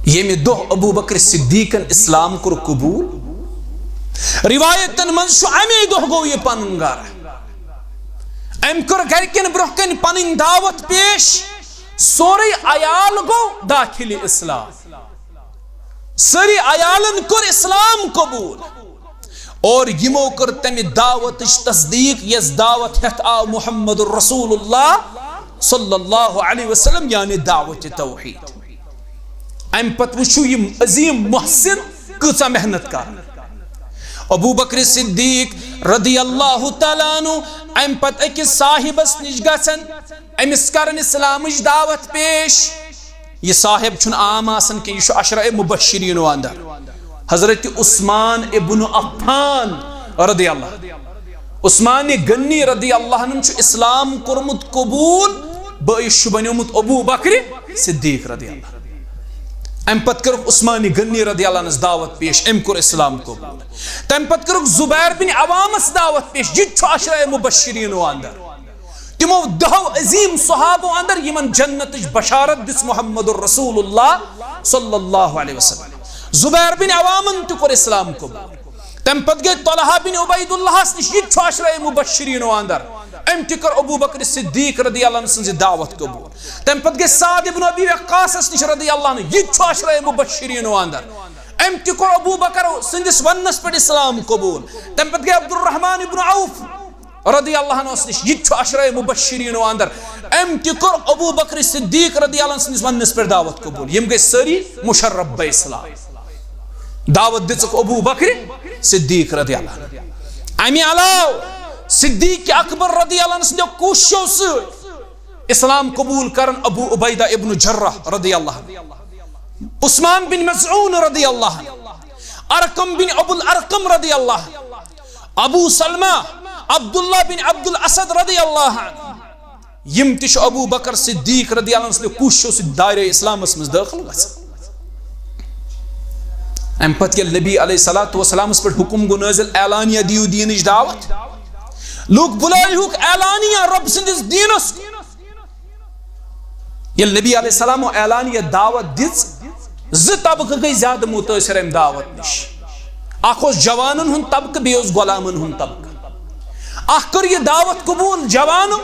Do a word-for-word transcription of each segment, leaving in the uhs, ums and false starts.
ییٚمہِ دۄہ ابو بکر صدیقن اسلام کوٚر قبول، روایتن منٛز چھُ، اَمے دۄہ گوٚو یہِ پنُن گرٕ۔ أمۍ کٔر گرِکٮ۪ن برٛونٛہہ کنہِ پنٕنۍ دعوت پیش، سورُے عیال گوٚو داخل اسلام، سٲری عیالن کوٚر اسلام قبول۔ اور یِمو کٔر تمہِ دعوتٕچ تصدیق، یۄس دعوت ہٮ۪تھ آو محمد رسول اللہ صلی اللہ علیہ وسلم، یعنی دعوت توحید۔ امہِ پتہٕ وٕچھِو یِم عظیم محسن کۭژاہ محنت کران۔ ابو بکر صدیق رضی اللہ تعالیٰ عنہ، امہِ پتہٕ أکِس صاحبس نِش گژھان، أمِس کران اسلامٕچ دعوت پیش۔ یہِ صاحب چھُنہٕ عام آسان کینٛہہ، یہِ چھُ عشرہ مبشرینو اندر حضرت عثمان ابن عفان رضی اللہ عنہ۔ عثمان غنی رضی اللہ عنہ چھُ اسلام کوٚرمُت قبول، بٲیِس چھُ بنیومُت ابو بکر صدیق رضی اللہ عنہ۔ امہِ پتہٕ کٔرٕکھ عثمان غنی رضی اللہ عنس دعوت پیش، أمۍ کوٚر اسلام قبول۔ تمہِ پتہٕ کٔرٕکھ زبیر بن عوامس دعوت پیش، یہِ تہِ چھُ عشرہ مبشرینو اندر۔ تِمو دہو عظیم صحابو اندر یِمن جنتٕچ بشارت دِژ محمد رسول اللہ صلی اللہ علیہ وسلم۔ زبیر بن عوامن تہِ کوٚر اسلام قبول۔ تمہِ پتہٕ گٔے طلحہ بن عبید اللہس نِش، یہِ تہِ چھُ عشرہ مبشرینو اندر۔ أمۍ تہِ کٔر ابو بکر صدیق رضی اللہ عنہ سٕنٛز دعوت قبول۔ تمہِ پتہٕ گٔے سعد ابن ابی وقاصس نِش رضی اللہ عنہ، یہِ تہِ چھُ عشرہ مبشرینو اندر۔ أمۍ تہِ کوٚر ابو بکر سٕنٛدِس وننس پٮ۪ٹھ اسلام قبول۔ تمہِ پتہٕ گٔے عبدالرحمان ابن عوف رضی اللہ عنہ نِش، یہِ تہِ چھُ عشرہ مبشرینو اندر۔ أمۍ تہِ کوٚر ابو بکر صدیق رضی اللہ عنہ سٕنٛدِس وننس پٮ۪ٹھ دعوت قبول۔ یِم گٔے سٲری مشرف بہ اسلام۔ دعوت دِژٕکھ ابو بکر صدیق رضی اللہ عنہ۔ امہِ علاوٕ صدیق اکبر رضی اللہ عنہ سٕنٛدیو کوٗششو سۭتۍ اسلام قبول کرن ابو عبیدہ ابن جراح رضی اللہ عنہ، عثمان بن مظعون رضی اللہ عنہ، ارقم بن ابو الارقم رضی اللہ عنہ، ابو سلمہ عبداللہ بن عبد الاسد رضی اللہ عنہ۔ یِم تہِ چھِ ابو بکر صدیق رضی اللہ عنہ سٕنٛدِ کوٗششو سۭتۍ دایرے اسلامس منٛز دٲخل گژھان۔ امہِ پتہٕ ییٚلہِ نبی علیہ الصلوۃ والسلامس پٮ۪ٹھ حکم گوٚو نٲزِل، اعلانیہ دِیِو دیٖنٕچ دعوت، لوٗکھ بُلٲیہُکھ اعلانیہ رۄب سٕنٛدِس دیٖنس کُن۔ ییٚلہِ نبی علیہ السلامو اعلانیہ دعوت دِژ، زٕ طبقہٕ گٔے زیادٕ مُتٲثر امہِ دعوت نِش۔ اکھ اوس جوانن ہُنٛد طبقہٕ، بیٚیہِ اوس غلامن ہُنٛد طبقہٕ۔ اکھ کٔر یہِ دعوت قبول جوانو،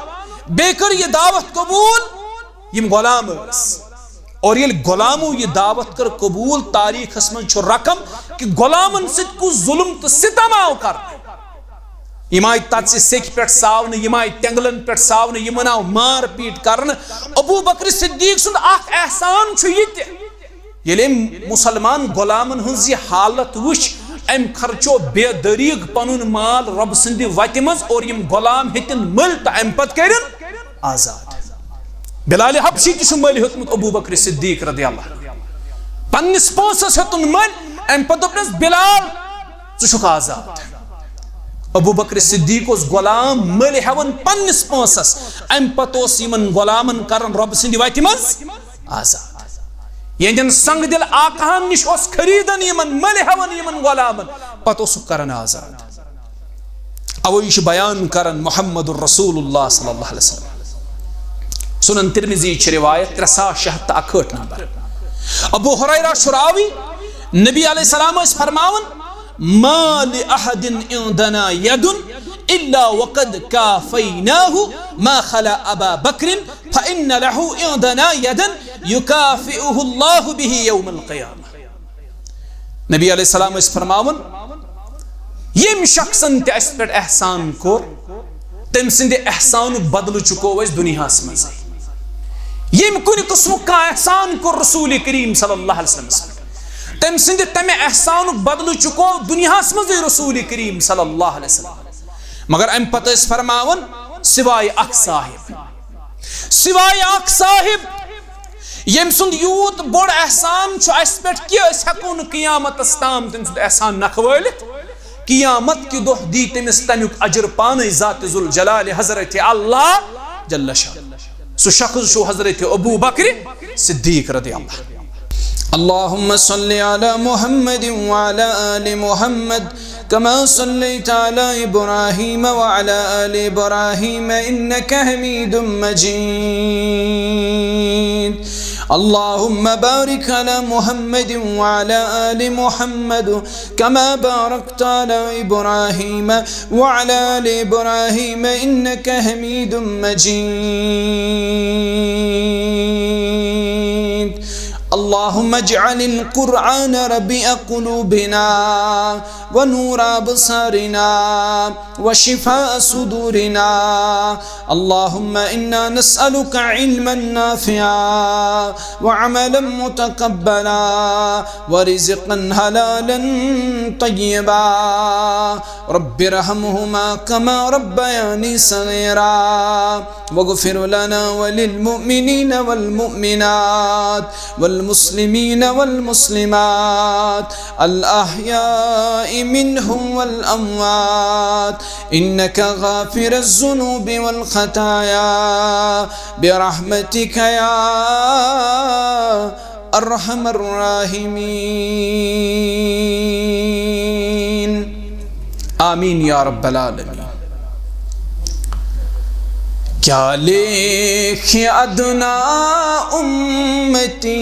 بیٚیہِ کٔر یہِ دعوت قبول یِم غلام ٲسۍ۔ اور ییٚلہِ غلامو یہِ دعوت کٔر قبول، تاریخس منٛز چھُ رقم کہِ غلامن سۭتۍ کُس ظلم تہٕ ستم آو کرنہٕ۔ یِم آیہِ تَتھ سۭتۍ سیٚکہِ پٮ۪ٹھ ساونہٕ، یِم آیہِ تٮ۪نٛگلَن پٮ۪ٹھ ساونہٕ، یِمَن آو مار پیٖٹ کرنہٕ۔ ابو بکر صدیق سُنٛد اکھ احسان چھُ یہِ تہِ، ییٚلہِ أمۍ مُسلمان غلامَن ہٕنٛز یہِ حالت وٕچھ، أمۍ خرچو بے دریٖغ پنُن مال رۄب سٕنٛدِ وتہِ منٛز اور یِم غلام ہیٚتِن مٔلۍ تہٕ اَمہِ پتہٕ کٔرِن آزاد۔ بلال حبشی تہِ چھُ مٔلۍ ہیوٚتمُت ابو بکر صدیق رضی اللہ عنہ۔ پننِس پونٛسس ہیوٚتُن مٔلۍ، اَمہِ پتہٕ دوٚپنَس، "بلال، ژٕ چھُکھ آزاد۔" ابو بکر صدیق اوس غلام مٔلۍ ہٮ۪وان پننِس پونٛسس، اَمہِ پتہٕ اوس یِمن غلامن کران رۄب سٕنٛدِ وتہِ منٛز آزاد۔ یِہنٛدٮ۪ن سنگ دل آقاہن نِش اوس خریدان یِمن، مٔلۍ ہٮ۪وان یِمن غلامن، پتہٕ اوسُکھ کران آزاد۔ اوے یہِ چھُ بیان کران محمد رسول اللہ صلی اللہ علیہ وسلم۔ سنن ترمذی چھِ روایت ترٛےٚ ساس شےٚ ہتھ تہٕ اکہٲٹھ نمبر۔ ابو ہریرہ چھُ راوی، نبی علیہ السلام ٲسۍ فرماوان، "ما لأحد عندنا يد إلا وقد كافيناه ما خلا أبا بكر فإن له عندنا يدا يكافئه الله به يوم القيامة." نبی علیہ السلام ٲسۍ فرماوان، ییٚمۍ شخصن تہِ اَسہِ پٮ۪ٹھ احسان کوٚر، تٔمۍ سٕنٛدِ احسانُک بدلہٕ چُکو اَسہِ دُنیاہَس منٛزٕے۔ ییٚمۍ کُنہِ قٕسمُک کانٛہہ احسان کوٚر رسول کریم صلی اللہ علیہ وسلمس پٮ۪ٹھ، تٔمۍ سٕنٛدِ تَمہِ احسانُک بدلہٕ چُکو دُنیاہَس منٛزٕے رسول کریم صلی اللہ علیہ وسلم۔ مگر اَمہِ پتہٕ ٲسۍ فرماوان، سوائے اکھ صاحب، سوائے اکھ صاحب، ییٚمۍ سُنٛد یوٗت بوٚڑ احسان چھُ اَسہِ پٮ۪ٹھ کہِ أسۍ ہٮ۪کو نہٕ قیامتس تام تٔمۍ سُنٛد احسان نکھٕ وٲلِتھ۔ قیامت کہِ دۄہ دی تٔمِس تَمیُک اجر پانے ذات ذوالجلال حضرت اللہ جل شانہ۔ سُہ شخص چھُ حضرت ابو بکر صدیق رضی اللہ عنہ۔ اللهم صل على محمد وعلى آل محمد كما صليت على إبراهيم وعلى آل إبراهيم إنك حميد مجيد. اللهم بارك على محمد وعلى آل محمد كما باركت على إبراهيم وعلى آل إبراهيم إنك حميد مجيد. اللهم اجعل القرآن ربيع قلوبنا ونور أبصارنا وشفاء صدورنا. اللهم إنا نسألك علما نافعا وعملا متقبلا ورزقا حلالا طيبا. رب ارحمهما كما ربياني صغيرا. واغفر لنا وللمؤمنين والمؤمنات والمسلمين والمسلمات الأحياء منهم والأموات إنك غافر الذنوب والخطايا برحمتك يا أرحم الراحمين. آمين يا رب العالمين. کیا لیکھ ادنا امتی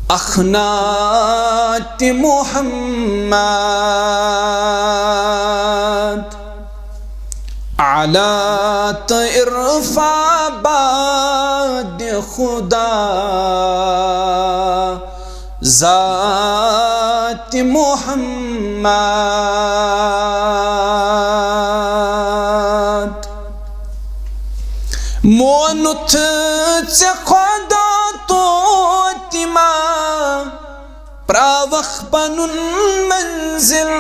اخنات محمد، علات عرفا بعد خدا ذات محمد۔ مونُتھ ژےٚ خۄدا توتہِ ما پراوکھ پنُن منزل۔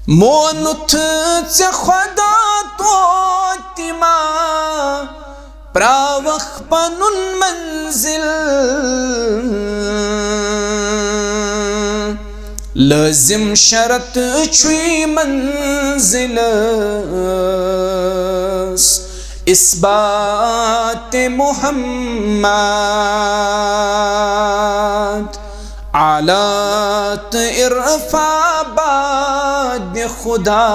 مونُتھ ژےٚ خۄدا توتہِ ما پراوکھ پنُن منزل۔ لٲزِم شرط چھُے منزلس اثبات محمد۔ علات عرفا بعد خدا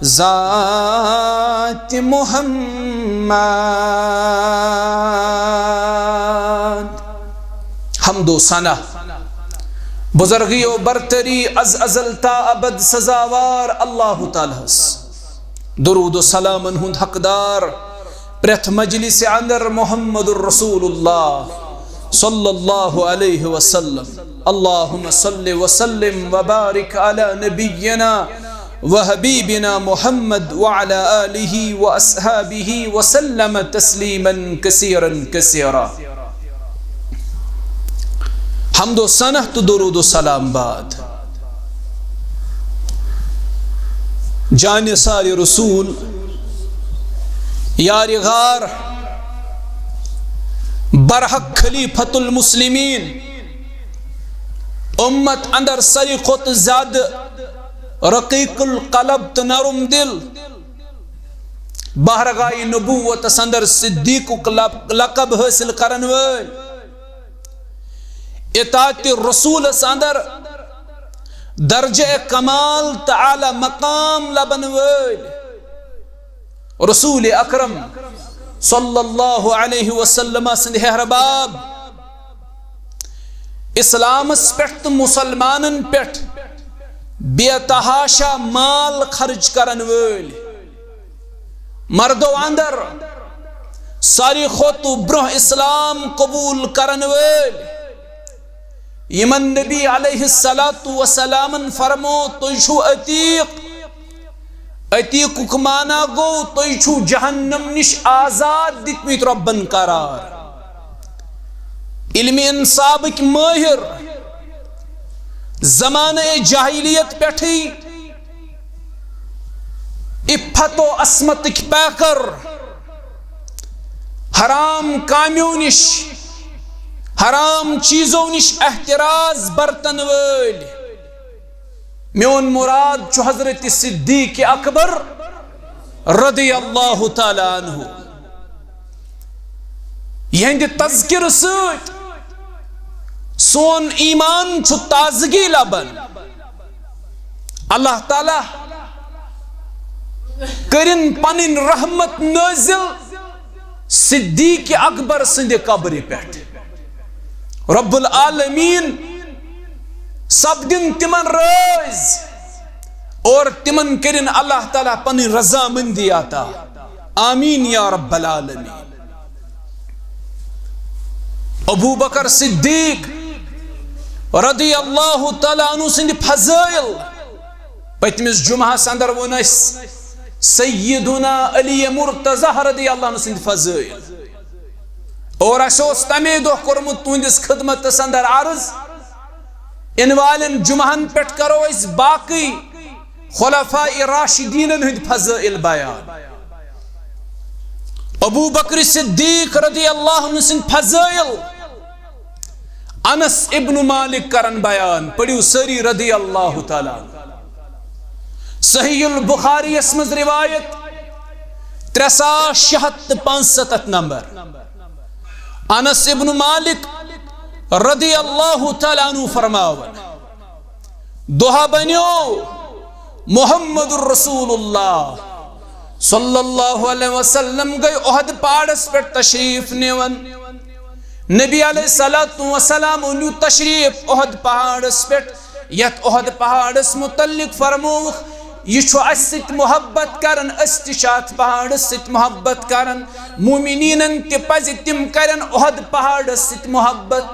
ذات محمد۔ حمد و ثنا، بزرگی و برتری از ازل تا ابد سزاوار اللہ تعالیٰ ہس۔ درود و سلامن ہند حقدار پرٛٮ۪تھ مجلس اندر محمد رسول اللہ صلی اللہ علیہ وسلم۔ اللہم صل وسلم وبارک علی نبینا وحبیبنا محمد وعلی آلہ واصحابہ وسلم تسلیما کثیرا کثیرا۔ حمد و ثنا تہٕ درود و سلام بعد، جانثار رسول، یار غار، برحق خلیفۃ المسلمین، امت اندر ساروی کھۄتہٕ زیادٕ رقیق القلب تہٕ نرم دل، بارگاہ نبوتس اندر صدیقک لق-، لقب حٲصِل کرن وٲلۍ، اطاعت رسولس اندر درجہ کمال تہٕ اعلیٰ مقام لبن وٲلۍ، رسول اکرم صلی اللہ علیہ وسلم سٕنٛدۍ ہیہرباب، اسلامس پٮ۪ٹھ تہٕ مسلمانن پٮ۪ٹھ بے تحاشا مال خرچ کرن وٲلۍ، مردو اندر ساروی کھۄتہٕ برونٛہہ اسلام قبول کرن وٲلۍ، یمن نبی علیہ الصلوۃ والسلامن فرمو، تُہۍ چھِو عتیق۔ عتیقُک معنی گوٚو، تُہۍ چھِو جہنم نِش آزاد دِتمٕتۍ رۄبن قرار۔ علم انصابٕکۍ مٲہر، زمانہ جاہلیت پٮ۪ٹھٕے عفت و عصمتٕکۍ پیکر، حرام کامیو نِش، حرام چیزو نِش احتراز برتن وٲلۍ۔ میون مراد چھُ حضرت صدیق اکبر رضی اللہ تعالیٰ عنہ۔ یہندِ تذکرٕ سۭتۍ سون ایمان چھُ تازگی لبان۔ اللہ تعالیٰ کٔرِن پنٕنۍ رحمت نٲزِل صدیق اکبر سٕنٛدِ قبرِ پٮ۪ٹھ۔ رب العالمین سپدِن تِمن رٲضۍ اور تِمن کٔرِن اللہ تعالیٰ پنٕنۍ رضامندی عطا۔ آمین یا رب العالمین۔ ابو بکر صدیق رضی اللہ تعالیٰ عنہ سٕنٛدِ فضٲیل۔ پٔتمِس جمعہس اندر ووٚن اسہِ سیدنا علی مرتضی رضی اللہ عنہ سٕنٛدِ فضٲیل۔ اور اسہِ اوس تمے دۄہ کوٚرمُت تُہنٛدِس خدمتس اندر عرض، یِنہٕ والٮ۪ن جمعہن پٮ۪ٹھ کرو أسۍ باقٕے خلفاء راشدینن ہٕنٛدۍ فضائل بیان۔ ابو بکر صدیق رضی اللہ عنہ سٕنٛدۍ فضائل انس ابن مالک کرن بیان، پٔرِو سٲری رضی اللہ تعالیٰ عنہ۔ صحیح البخاری یس منٛز روایت ترٛےٚ ساس شےٚ ہتھ تہٕ پانٛژھ ستتھ نمبر۔ انس ابن مالک رضی اللہ تعالیٰ عنہ فرماوان، دۄہ بنیو محمد رسول اللہ صلی اللہ علیہ وسلم گٔے احد پہاڑس پٮ۪ٹھ تشریف نِوان۔ نبی علیہ الصلوۃ والسلام نیو تشریف احد پہاڑس پٮ۪ٹھ، یتھ احد پہاڑس متعلق فرمووُکھ، یہِ چھُ اسہِ سۭتۍ محبت کران، أسۍ تہِ چھِ اتھ پہاڑس سۭتۍ محبت کران۔ مومنینن تہِ پزِ تِم کرن احد پہاڑس سۭتۍ محبت۔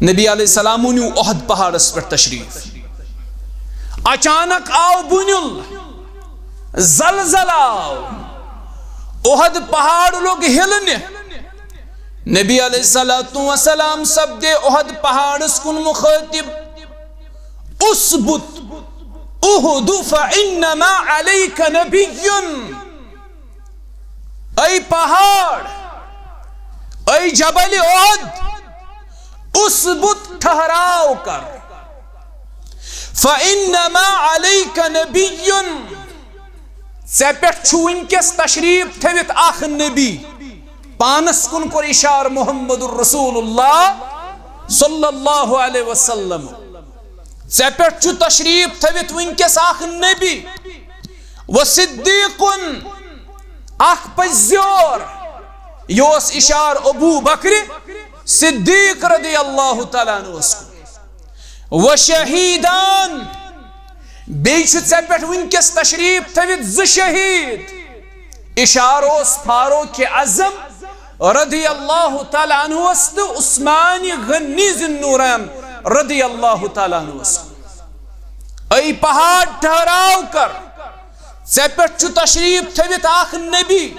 نبی علیہ السلام نیو احد پہاڑس پٮ۪ٹھ تشریف۔ اچانک آو بُنیُل، زلزلہٕ آو، احد پہاڑ لوٚگ ہلنہِ۔ نبی علیہ الصلوۃ والسلام سپدے احد پہاڑس کُن مخاطب، اثبت احد فانما علیک نبی۔ اے پہاڑ، اے جبل احد، اثبت، ٹھہراو کر۔ فانما علیک نبی، ژےٚ پٮ۪ٹھ چھُ وٕنکیٚس تشریف تھٲوِتھ اکھ نبی۔ پانس کُن کوٚر اشارٕ محمد رسول اللہ صلی اللہ علیہ وسلم۔ ژےٚ پٮ۪ٹھ چھُ تشریف تھٲوِتھ وٕنکیٚس اکھ نبی۔ و صدیقن، اکھ پٔزیور۔ یہِ اوس اشارٕ ابو بکر صدیق رضی اللہ تعالیٰ عنہس کُن۔ و شہیدان، بیٚیہِ چھُ ژےٚ پٮ۪ٹھ وٕنکیٚس تشریف تھٲوِتھ زٕ شہیٖد۔ اشارٕ اوس فاروق اعظم رضی اللہ تعالیٰ عنہس تہٕ عثمان غنی ذی النورین رضی اللہ تعالیٰ عنہس۔ اے پہاڑ، ٹھہراو کر، ژےٚ پٮ۪ٹھ چھُ تشریف تھٲوِتھ اکھ نبی،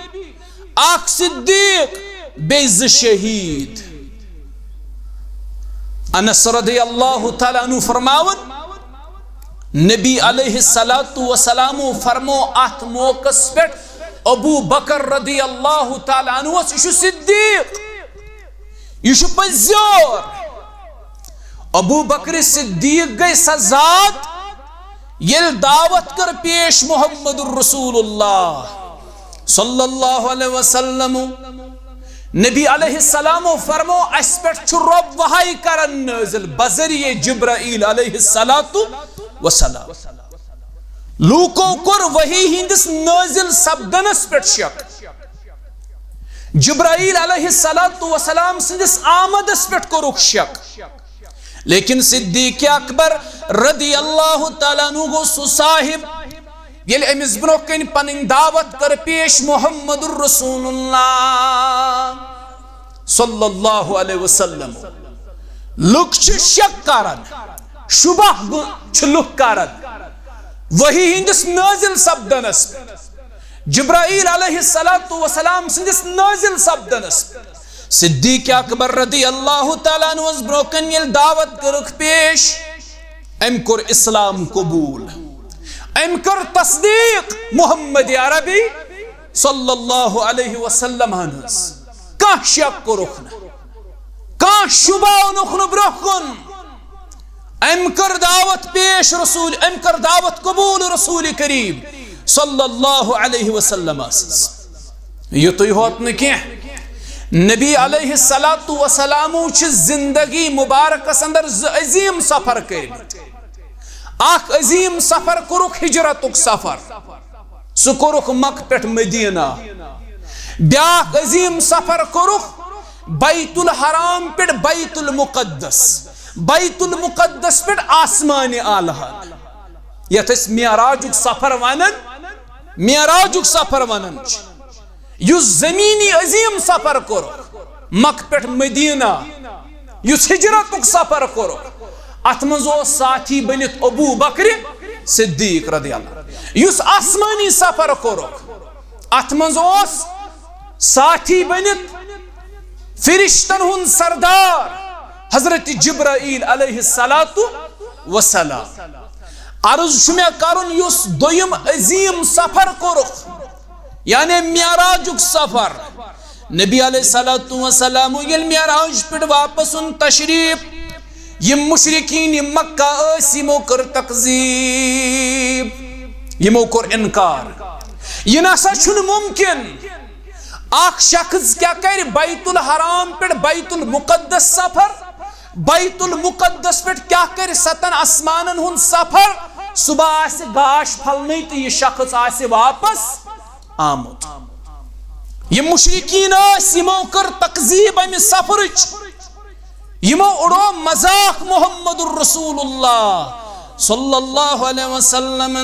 اکھ صدیق، بیٚیہِ زٕ شہیٖد۔ انس رضی اللہ تعالیٰ عنہ فرماوان، نبی علیہ الصلوۃ والسلام فرمو اتھ موقعس پٮ۪ٹھ ابو بکر رضی اللہ تعالیٰ عنہس، یہِ چھُ صدیق، یہِ چھُ پٔزیور۔ ابو بکر صدیق گٔے سۄ ذات، ییٚلہِ دعوت کٔر پیش محمد رسول اللہ صلی اللہ علیہ وسلم۔ نبی علیہ السلام فرمو، اسہِ پٮ۪ٹھ چھُ رب وحی کران نٲزِل بذریعہ جبرائیل علیہ الصلوۃ والسلام۔ لوٗکو کوٚر وحی ہٕنٛدِس نٲزِل سپدنس پٮ۪ٹھ شک۔ جبرائیل علیہ الصلوۃ والسلام سٕنٛدِس آمدس پٮ۪ٹھ کوٚرُکھ شک۔ لیکن صدیق اکبر رضی اللہ تعالیٰ عنہ گوٚو سُہ صاحب، ییٚلہِ أمِس برونٛہہ کنہِ پنٕنۍ دعوت کٔر پیش محمد رسول اللہ صلی اللہ علیہ وسلم۔ لُکھ چھِ شک کران، شبہ گُ-، چھِ لُکھ کران وحی ہٕنٛدِس نٲزِل سپدنس پٮ۪ٹھ، جبرائیل علیہ الصلوۃ والسلام سٕنٛدِس نٲزِل سپدنس پٮ۪ٹھ۔ صدیق اکبر رضی اللہ تعالیٰ عنہس برونٛہہ کنہِ ییٚلہِ دعوت کٔرٕکھ پیش، أمۍ کوٚر اسلام قبول، أمۍ کٔر تصدیق محمد عربی صلی اللہ علیہ وسلم ہٕنٛز۔ کانٛہہ شک کوٚرُکھ نہٕ، کانٛہہ شبہ اوٚنُکھ نہٕ برونٛہہ کُن۔ أمۍ کٔر دعوت پیش رسول، أمۍ کٔر دعوت قبول رسول کریم صلی اللہ علیہ وسلم سٕنٛز۔ یُتُے ہوت نہٕ کینٛہہ، نبی علیہ الصلوۃ والسلامو چھِ زندگی مبارکس اندر زٕ عظیم سفر کٔرمٕتۍ۔ اکھ عظیم سفر کوٚرُکھ، ہجرتُک سفر۔ سُہ کوٚرُکھ مکہ پٮ۪ٹھ مدینہ۔ بیاکھ عظیم سفر کوٚرُکھ بیت الحرام پٮ۪ٹھ بیت المقدس، بیت المقدس پٮ۪ٹھ آسمان اعلیٰ، یتھ أسۍ معراجُک سفر ونان، معراجُک سفر ونان چھِ۔ یُس زمینی عظیم سفر کوٚرُکھ مکہ پٮ۪ٹھ مدینہ، یُس ہجرتُک سفر کوٚرُکھ، اتھ منٛز اوس ساتھی بٔنِتھ ابو بکر صدیق رضی اللہ عنہ۔ یُس آسمانی سفر کوٚرُکھ، اتھ منٛز اوس ساتھی بٔنِتھ فرشتن ہُنٛد سردار حضرت جبرائیل علیہ الصلوۃ والسلام۔ عرض چھُ مےٚ کرُن، یُس دوٚیِم عظیم سفر کوٚرُکھ، یعنی معراجُک سفر، نبی علیہ الصلوۃ والسلام ییٚلہِ معراج پٮ۪ٹھ واپس اوٚن تشریف، یِم مشرکین مکہ ٲسۍ، یِمو کٔر تکذیب، یِمو کوٚر انکار۔ یہِ نسا چھُنہٕ ممکن۔ اکھ شخص کیٛاہ کرِ بیت الحرام پٮ۪ٹھ بیت المقدس سفر، بیت المقدس پٮ۪ٹھ کیٛاہ کرِ ستن آسمانن ہُنٛد سفر؟ صبح آسہِ گاش پھلنٕے تہٕ یہِ شخص آسہِ واپس آمُت۔ یِم مشرکین ٲسۍ، یِمو کٔر تکذیب امہِ سفرٕچ، یِمو اُڑو مذاق محمد رسول اللہ صلی اللہ علیہ وسلم۔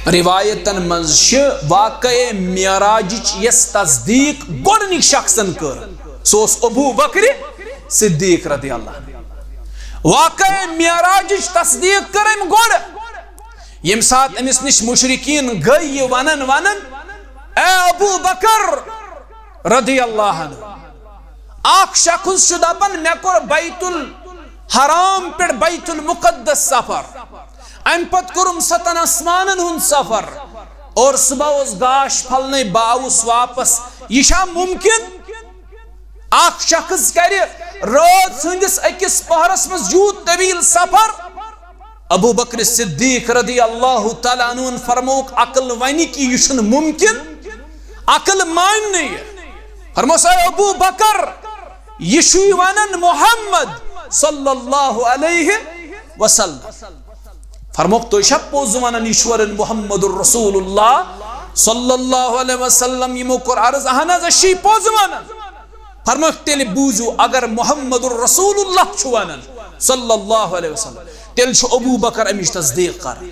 روایتن منٛز چھِ واقعہ معراجٕچ یۄس تصدیق گۄڈٕنِکۍ شخصن کٔر، سُہ اوس ابو بکر صدیق رضی اللہ عنہ۔ واقعہ معراجٕچ تصدیق کٔر أمۍ گۄڈٕ، ییٚمہِ ساتہٕ أمِس نِش مشرکین گٔے یہِ ونان ونان، "اے ابو بکر رضی اللہ عنہ، اکھ شخص چھُ دپان، مےٚ کوٚر بیت الحرام پٮ۪ٹھ بیت المقدس سفر، امہِ پتہٕ کوٚرُم ستن آسمانن ہُنٛد سفر، اور صبح اوس گاش پھلنے، بہٕ آوُس واپس۔ یہِ چھا ممکن؟ اکھ شخص کرِ رٲژ ہٕنٛدِس أکِس پہرس منٛز یوٗت طویل سفر؟" ابو بکر صدیق رضی اللہ تعالیٰ عنہ فرمووُکھ، عقل ونہِ کہِ یہِ چھُنہٕ ممکن، عقل مانہِ نہٕ یہِ۔ فرموس، "اے ابو بکر، یہِ چھُے ونان محمد صلی اللہ علیہ وسلم۔" فرمووُکھ، "تُہۍ چھا پوٚز ونان، یہِ چھُ ونان محمد رسول اللہ صلی اللہ علیہ وسلم؟" یِمو کوٚر عرض، "اہن حظ، أسۍ چھِ پوٚز ونان۔" فرمووُکھ، "تیٚلہِ بوٗزِو، اگر محمد رسول اللہ چھُ ونان صلی اللہ علیہ وسلم، تیٚلہِ چھُ ابو بکر امِچ تصدیق کران۔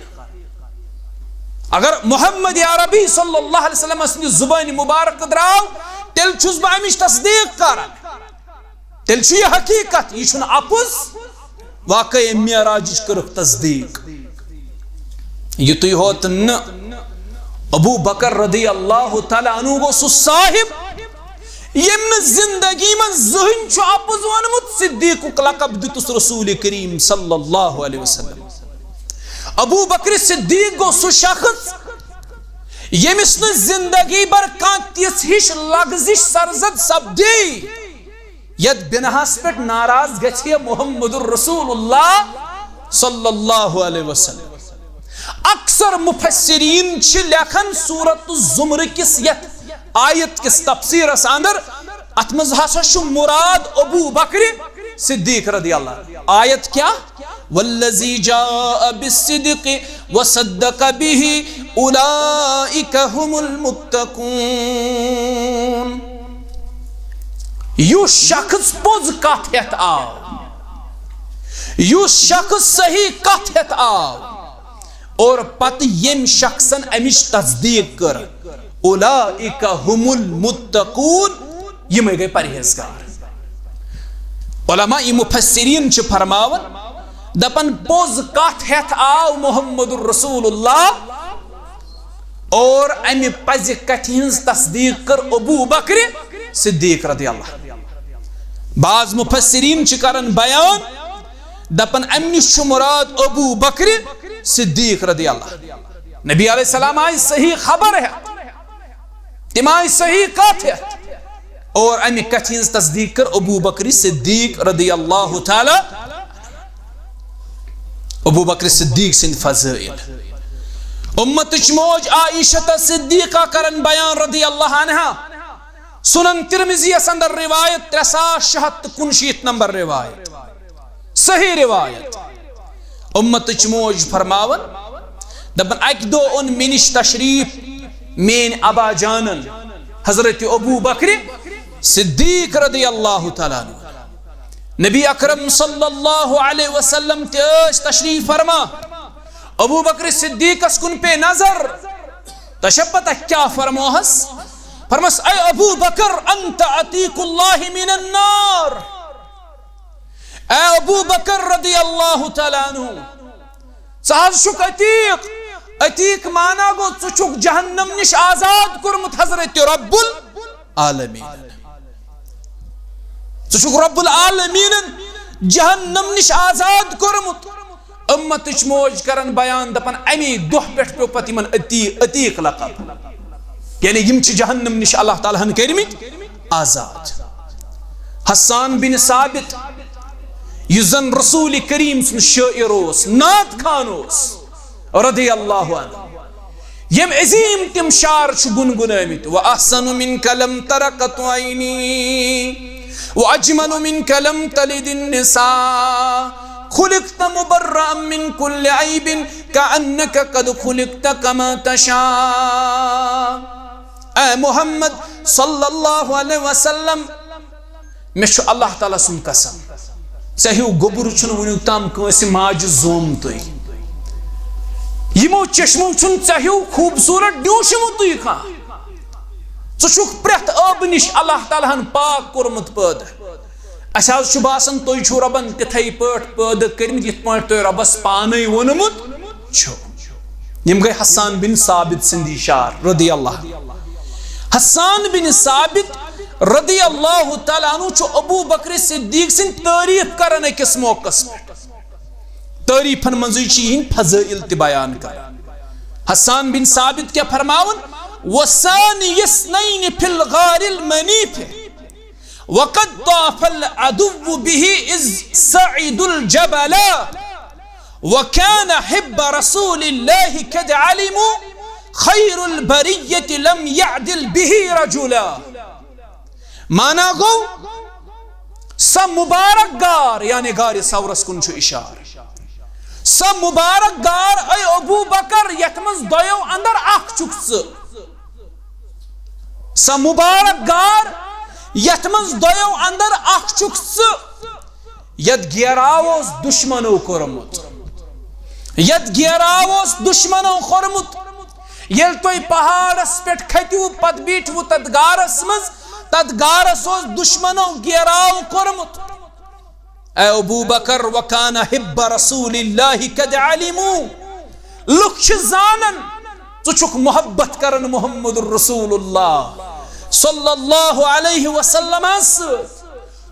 اگر محمد عربی صلی اللہ علیہ وسلم سٕنٛدِ زبانہِ مبارک درٛاو، تیٚلہِ چھُس بہٕ امِچ تصدیق کران۔ تیٚلہِ چھُ یہِ حقیٖقت، یہِ چھُنہٕ اپُز۔" واقعہ معراجٕچ کٔرٕکھ تصدیق۔ یُتُے ہوت نہٕ، ابو بکر رضی اللہ تعالیٰ عنہ گوٚو سُہ صاحب، ییٚمۍ نہٕ زندگی منٛز زٕہٕنۍ چھُ اپُز ووٚنمُت۔ صدیقُک لقب دیُتُس رسول کریم صلی اللہ علیہ وسلم۔ ابو بکر صدیق گوٚو سُہ شخص، ییٚمِس نہٕ زندگی بھر کانٛہہ تِژھ ہِش لغزش سرزد سپدے، یتھ بناہس پٮ۪ٹھ ناراض گژھِ ہے محمد رسول اللہ صلی اللہ علیہ وسلم۔ اکثر مفسرین چھِ لیکھان سورت الزمر کِس یتھ آیت کِس تفسیرس اندر، اتھ منٛز ہسا چھُ مراد ابو بکر صدیق رضی اللہ عنہ۔ آیت کیا؟ "والذی جاء بالصدق وصدق به اولئک هم المتقون۔" یُس شخص پوٚز کتھ ہٮ۪تھ آو، یُس شخص صحیح کتھ ہٮ۪تھ آو، اور پتہٕ ییٚمۍ شخصن امِچ تصدیق کٔر، اولئک هم المتقون، یِمے گٔے پرہیزگار۔ علماء مفسرین چھِ فرماوان، دپان، پوٚز کتھ ہٮ۪تھ آو محمد رسول اللہ، اور امہِ پزِ کتھِ ہٕنٛز تصدیق کٔر ابو بکر صدیق رضی اللہ۔ بعض مفسرین چھِ کران بیان، دپان، امہِ نِش چھُ مراد ابو بکر صدیق رضی اللہ۔ نبی علیہ السلام آیہِ صحیح خبر ہٮ۪تھ، تِم آیہِ صحیح کتھ ہٮ۪تھ، اور امہِ کتھِ ہٕنٛز تصدیق کٔر ابو بکر صدیق رضی اللہ تعالی۔ ابو بکر صدیق سٕنٛدۍ فضائل۔ امتٕچ موج عائشہ صدیقہ کرن بیان رضی اللہ عنہا۔ سنن ترمذی یس اندر روایت، ترٛےٚ ساس شےٚ ہتھ تہٕ کُنشیٖتھ نمبر روایت، صحیح روایت۔ امتٕچ موج فرماوان، دپان، اکہِ دۄہ اوٚن مےٚ نِش تشریف میٲنۍ ابا جانن حضرت ابو بکر صدیق رضی اللہ تعالیٰ عنہ۔ نبی اکرم صلی اللہ علیہ وسلم تہِ ٲسۍ تشریف فرما۔ ابو بکر صدیقس کُن پے نظر۔ تۄہہِ چھا پتہ کیٛاہ فرموہس؟ فرمس، اے ابو بکر، انت عتیق اللہ من النار۔ اے ابو بکر رضی اللہ تعالیٰ عنہ، ژٕ حظ چھُکھ عتیق۔ عتیق معنی گوٚو، ژٕ چھُکھ جہنم نِش آزاد کوٚرمُت حضرت رب العالمین۔ ژٕ چھُکھ رب العالمینن جہنم نِش آزاد کوٚرمُت۔ امتٕچ موج کران بیان، دپان، امی دۄہ پٮ۪ٹھ پیوٚو پتہٕ یِمن عتی-، عتیق لقب، یعنی یِم چھِ جہنم نِش اللہ تعالیٰ ہن کٔرمٕتۍ آزاد۔ حسان بن ثابت، یُس زن رسول کریم سُنٛد شٲعر اوس، نعت خوان اوس، رضی اللہ عنہ، یِم عظیم تِم شعر چھِ گنگنٲمٕتۍ، وأحسن منك لم تر قط عيني، وأجمل منك لم تلد النساء، خلقت مبرأ من كل عيب، كأنك قد خلقت كما تشاء۔ اے محمد صلی اللہ علیہ وسلم، مےٚ چھُ اللہ تعالیٰ سُنٛد قسم، ژےٚ ہیوٗ گوٚبُر چھُنہٕ وُنیُک تام کٲنٛسہِ ماجہِ زومتُے۔ یِمو چشمو چھُنہٕ ژےٚ ہیوٗ خوٗبصوٗرت ڈیوٗنٛشمُتُے کانٛہہ۔ ژٕ چھُکھ پرٛٮ۪تھ ٲبہٕ نِش اللہ تعالیٰ ہن پاک کوٚرمُت پٲدٕ۔ اَسہِ حظ چھُ باسان، تُہۍ چھِو رۄبن تِتھَے پٲٹھۍ پٲدٕ کٔرمٕتۍ، یِتھ پٲٹھۍ تۄہہِ رۄبس پانے ووٚنمُت چھُ۔ یِم گٔے حسان بن ثابت سٕنٛدی شعر رضی اللہ عنہ۔ حسان بن ثابت رضی اللہ تعالیٰ عنہ چھُ ابو بکر صدیق سٕنٛدۍ تعریف کران أکِس موقعس پٮ۪ٹھ۔ تعریفن منٛزٕے چھِ یِہنٛدۍ فضائل تہِ بیان کران۔ حسان بن ثابت کیٛاہ فرماوان؟ وثاني اثنين في الغار المنيف، وقد طاف العدو به إذ صعدوا الجبل، وكان حب رسول الله قد علموا، خير البرية لم يعدل به رجلا۔ معنی گوٚو، سۄ مبارک غار، یعنی غارِ ثورس کُن چھُ اشارٕ، سۄ مبارک غار، اے ابو بکر، یتھ منٛز دۄیو اندر اکھ چھُکھ ژٕ۔ سۄ مبارک غار، یتھ منٛز دۄیو اندر اکھ چھُکھ ژٕ، یتھ گیراو اوس دشمنو کوٚرمُت، یتھ گیراو اوس دشمنو کوٚرمُت۔ ییٚلہِ تُہۍ پہاڑس پٮ۪ٹھ کھٔتِو، پتہٕ بیٖٹھوٕ تتھ غارس منٛز، تتھ غارس اوس دشمنو گیراو کوٚرمُت۔ اے ابو بکر، وکان حب رسول اللہ قد علموا، لُکھ چھِ زانان ژٕ چھُکھ محبت کران محمد رسول اللہ صلی اللہ علیہ وسلم سۭتۍ،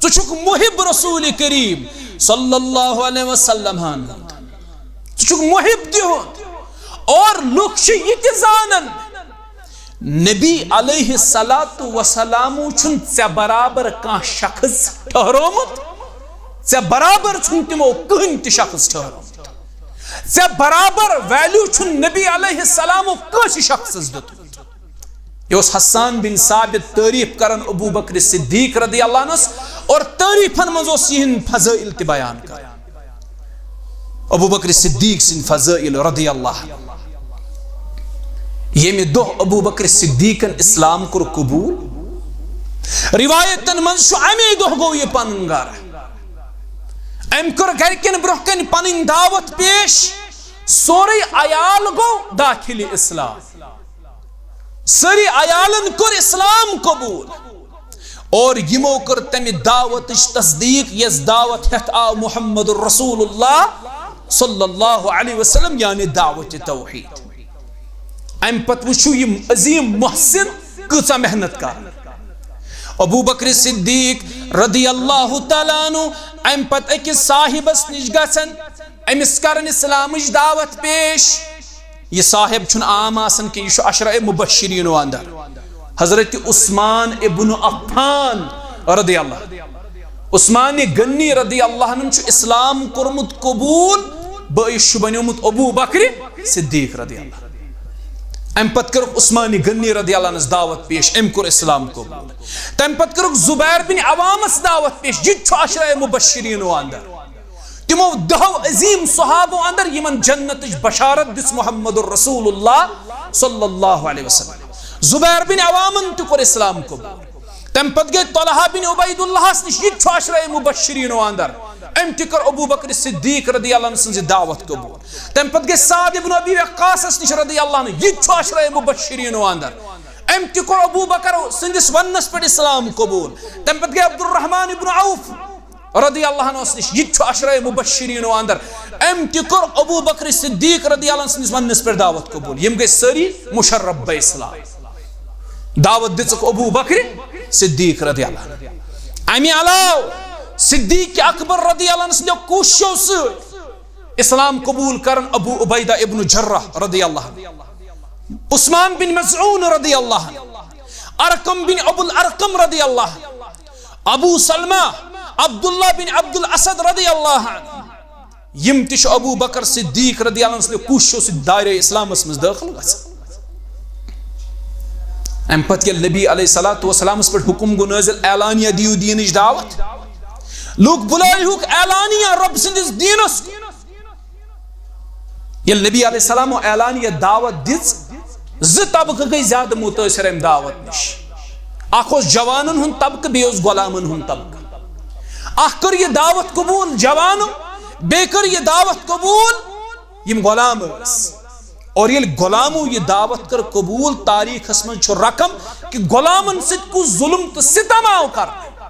ژٕ چھُکھ محب رسول کریم صلی اللہ علیہ وسلم ہن، ژٕ چھُکھ محب تِہُنٛد۔ اور لُکھ چھِ یہِ تہِ زانان، نبی علیہ الصلوۃ والسلام چھُنہٕ ژےٚ برابر کانٛہہ شخص ٹھہرومُت، ژےٚ برابر چھُنہٕ تِمو کٕہٕنۍ تہِ شخص ٹھہرومُت، ژےٚ برابر ویلیو چھُنہٕ نبی علیہ السلامو کٲنٛسہِ شخصس دیُتمُت۔ یہِ اوس حسان بن ثابت تعریف کران ابو بکر صدیق رضی اللہ عنس، اور تعریفن منٛز اوس یِہنٛدۍ فضائل تہِ بیان کران۔ ابو بکر صدیق سٕنٛدۍ فضائل رضی اللہ عنہ۔ ییٚمہِ دۄہ ابو بکر صدیقن اسلام کوٚر قبول، روایتن منٛز چھُ، اَمے دۄہ گوٚو یہِ پنُن گرٕ۔ أمۍ کٔر گرِکٮ۪ن برٛونٛہہ کنہِ پنٕنۍ دعوت پیش، سورُے عیال گوٚو داخل اسلام۔ سٲری عیالن کوٚر اسلام قبول اور یِمو کٔر تمہِ دعوتٕچ تصدیق، یۄس دعوت ہٮ۪تھ آو محمد رسول اللہ صلی اللہ علیہ وسلم، یعنی دعوت توحید۔ امہِ پتہٕ وٕچھِو یِم عظیم محسن کۭژاہ محنت کران۔ ابو بکر صدیق رضی اللہ تعالیٰ عنہ امہِ پتہٕ أکِس صاحبس نِش گژھان، أمِس کران اسلامٕچ دعوت پیش۔ یہِ صاحب چھُنہٕ عام آسان کینٛہہ، یہِ چھُ عشرہ مبشرینو اندر حضرت عثمان ابن عفان رضی اللہ۔ عثمان غنی رضی اللہ عنہ چھُ اسلام کوٚرمُت قبول، بٲیِس چھُ بنیومُت ابو بکر صدیق رضی اللہ۔ امہِ پتہٕ کٔرٕکھ عثمان غنی رضی اللہ عنس دعوت پیش، أمۍ کوٚر اسلام قبول۔ تمہِ پتہٕ کٔرٕکھ زبیر بن عوامس دعوت پیش، یہِ تہِ چھُ عشرہ مبشرینو اندر۔ تِمو دہو عظیم صحابو اندر یِمن جنتٕچ بشارت دِژ محمد رسول اللہ صلی اللہ علیہ وسلم۔ زبیر بن عوامن تہِ کوٚر اسلام قبول۔ تمہِ پتہٕ گٔے طلحہ بن عبید اللہس نِش، یہِ تہِ چھُ عشرہ مبشرینو اندر۔ أمۍ تہِ کٔر ابو بکر صدیق رضی اللہ عنہ سٕنٛز دعوت قبول۔ تمہِ پتہٕ گٔے سعد ابن ابی وقاصس نِش رضی اللہ عنہ، یہِ تہِ چھُ عشرہ مبشرینو اندر۔ أمۍ تہِ کوٚر ابو بکر سٕنٛدِس وننس پٮ۪ٹھ اسلام قبول۔ تمہِ پتہٕ گٔے عبدالرحمان ابن عوف رضی اللہ عنہ نِش، یہِ تہِ چھُ عشرہ مبشرینو اندر۔ أمۍ تہِ کوٚر ابو بکر صدیق رضی اللہ عنہ سٕنٛدِس وننس پٮ۪ٹھ دعوت قبول۔ یِم گٔے سٲری مشرف بہ اسلام۔ دعوت دِژٕکھ ابو بکر صدیق رضی اللہ عنہ۔ امہِ علاوٕ صدیق اکبر رضی اللہ عنہ سٕنٛدیو کوٗششو سۭتۍ اسلام قبول کرن ابو عبیدہ ابن جراح رضی اللہ عنہ، عثمان بن مظعون رضی اللہ عنہ، ارقم بن ابو الارقم رضی اللہ عنہ، ابو سلمہ عبداللہ بن عبد الاسد رضی اللہ عنہ۔ یِم تہِ چھِ ابو بکر صدیق رضی اللہ عنہ سٕنٛدِ کوٗششو سۭتۍ دایرے اسلامس منٛز دٲخل گژھان۔ امہِ پتہٕ ییٚلہِ نبی علیہ الصلوۃ والسلامس پٮ۪ٹھ حکم گوٚو نٲزِل، اعلانیہ دِیِو دیٖنٕچ دعوت، لوٗکھ بُلٲیہُکھ اعلانیہ رۄب سٕنٛدِس دیٖنس کُن۔ ییٚلہِ نبی علیہ السلامو اعلانیہ دعوت دِژ، زٕ طبقہٕ گٔے زیادٕ مُتٲثر امہِ دعوت نِش۔ اکھ اوس جوانن ہُنٛد طبقہٕ، بیٚیہِ اوس غلامن ہُنٛد طبقہٕ۔ اکھ کٔر یہِ دعوت قبول جوانو، بیٚیہِ کٔر یہِ دعوت قبول یِم غلام ٲسۍ۔ اور ییٚلہِ غلامو یہِ دعوت کٔر قبول، تاریخس منٛز چھُ رقم کہِ غلامن سۭتۍ کُس ظلم تہٕ ستم آو کرنہٕ۔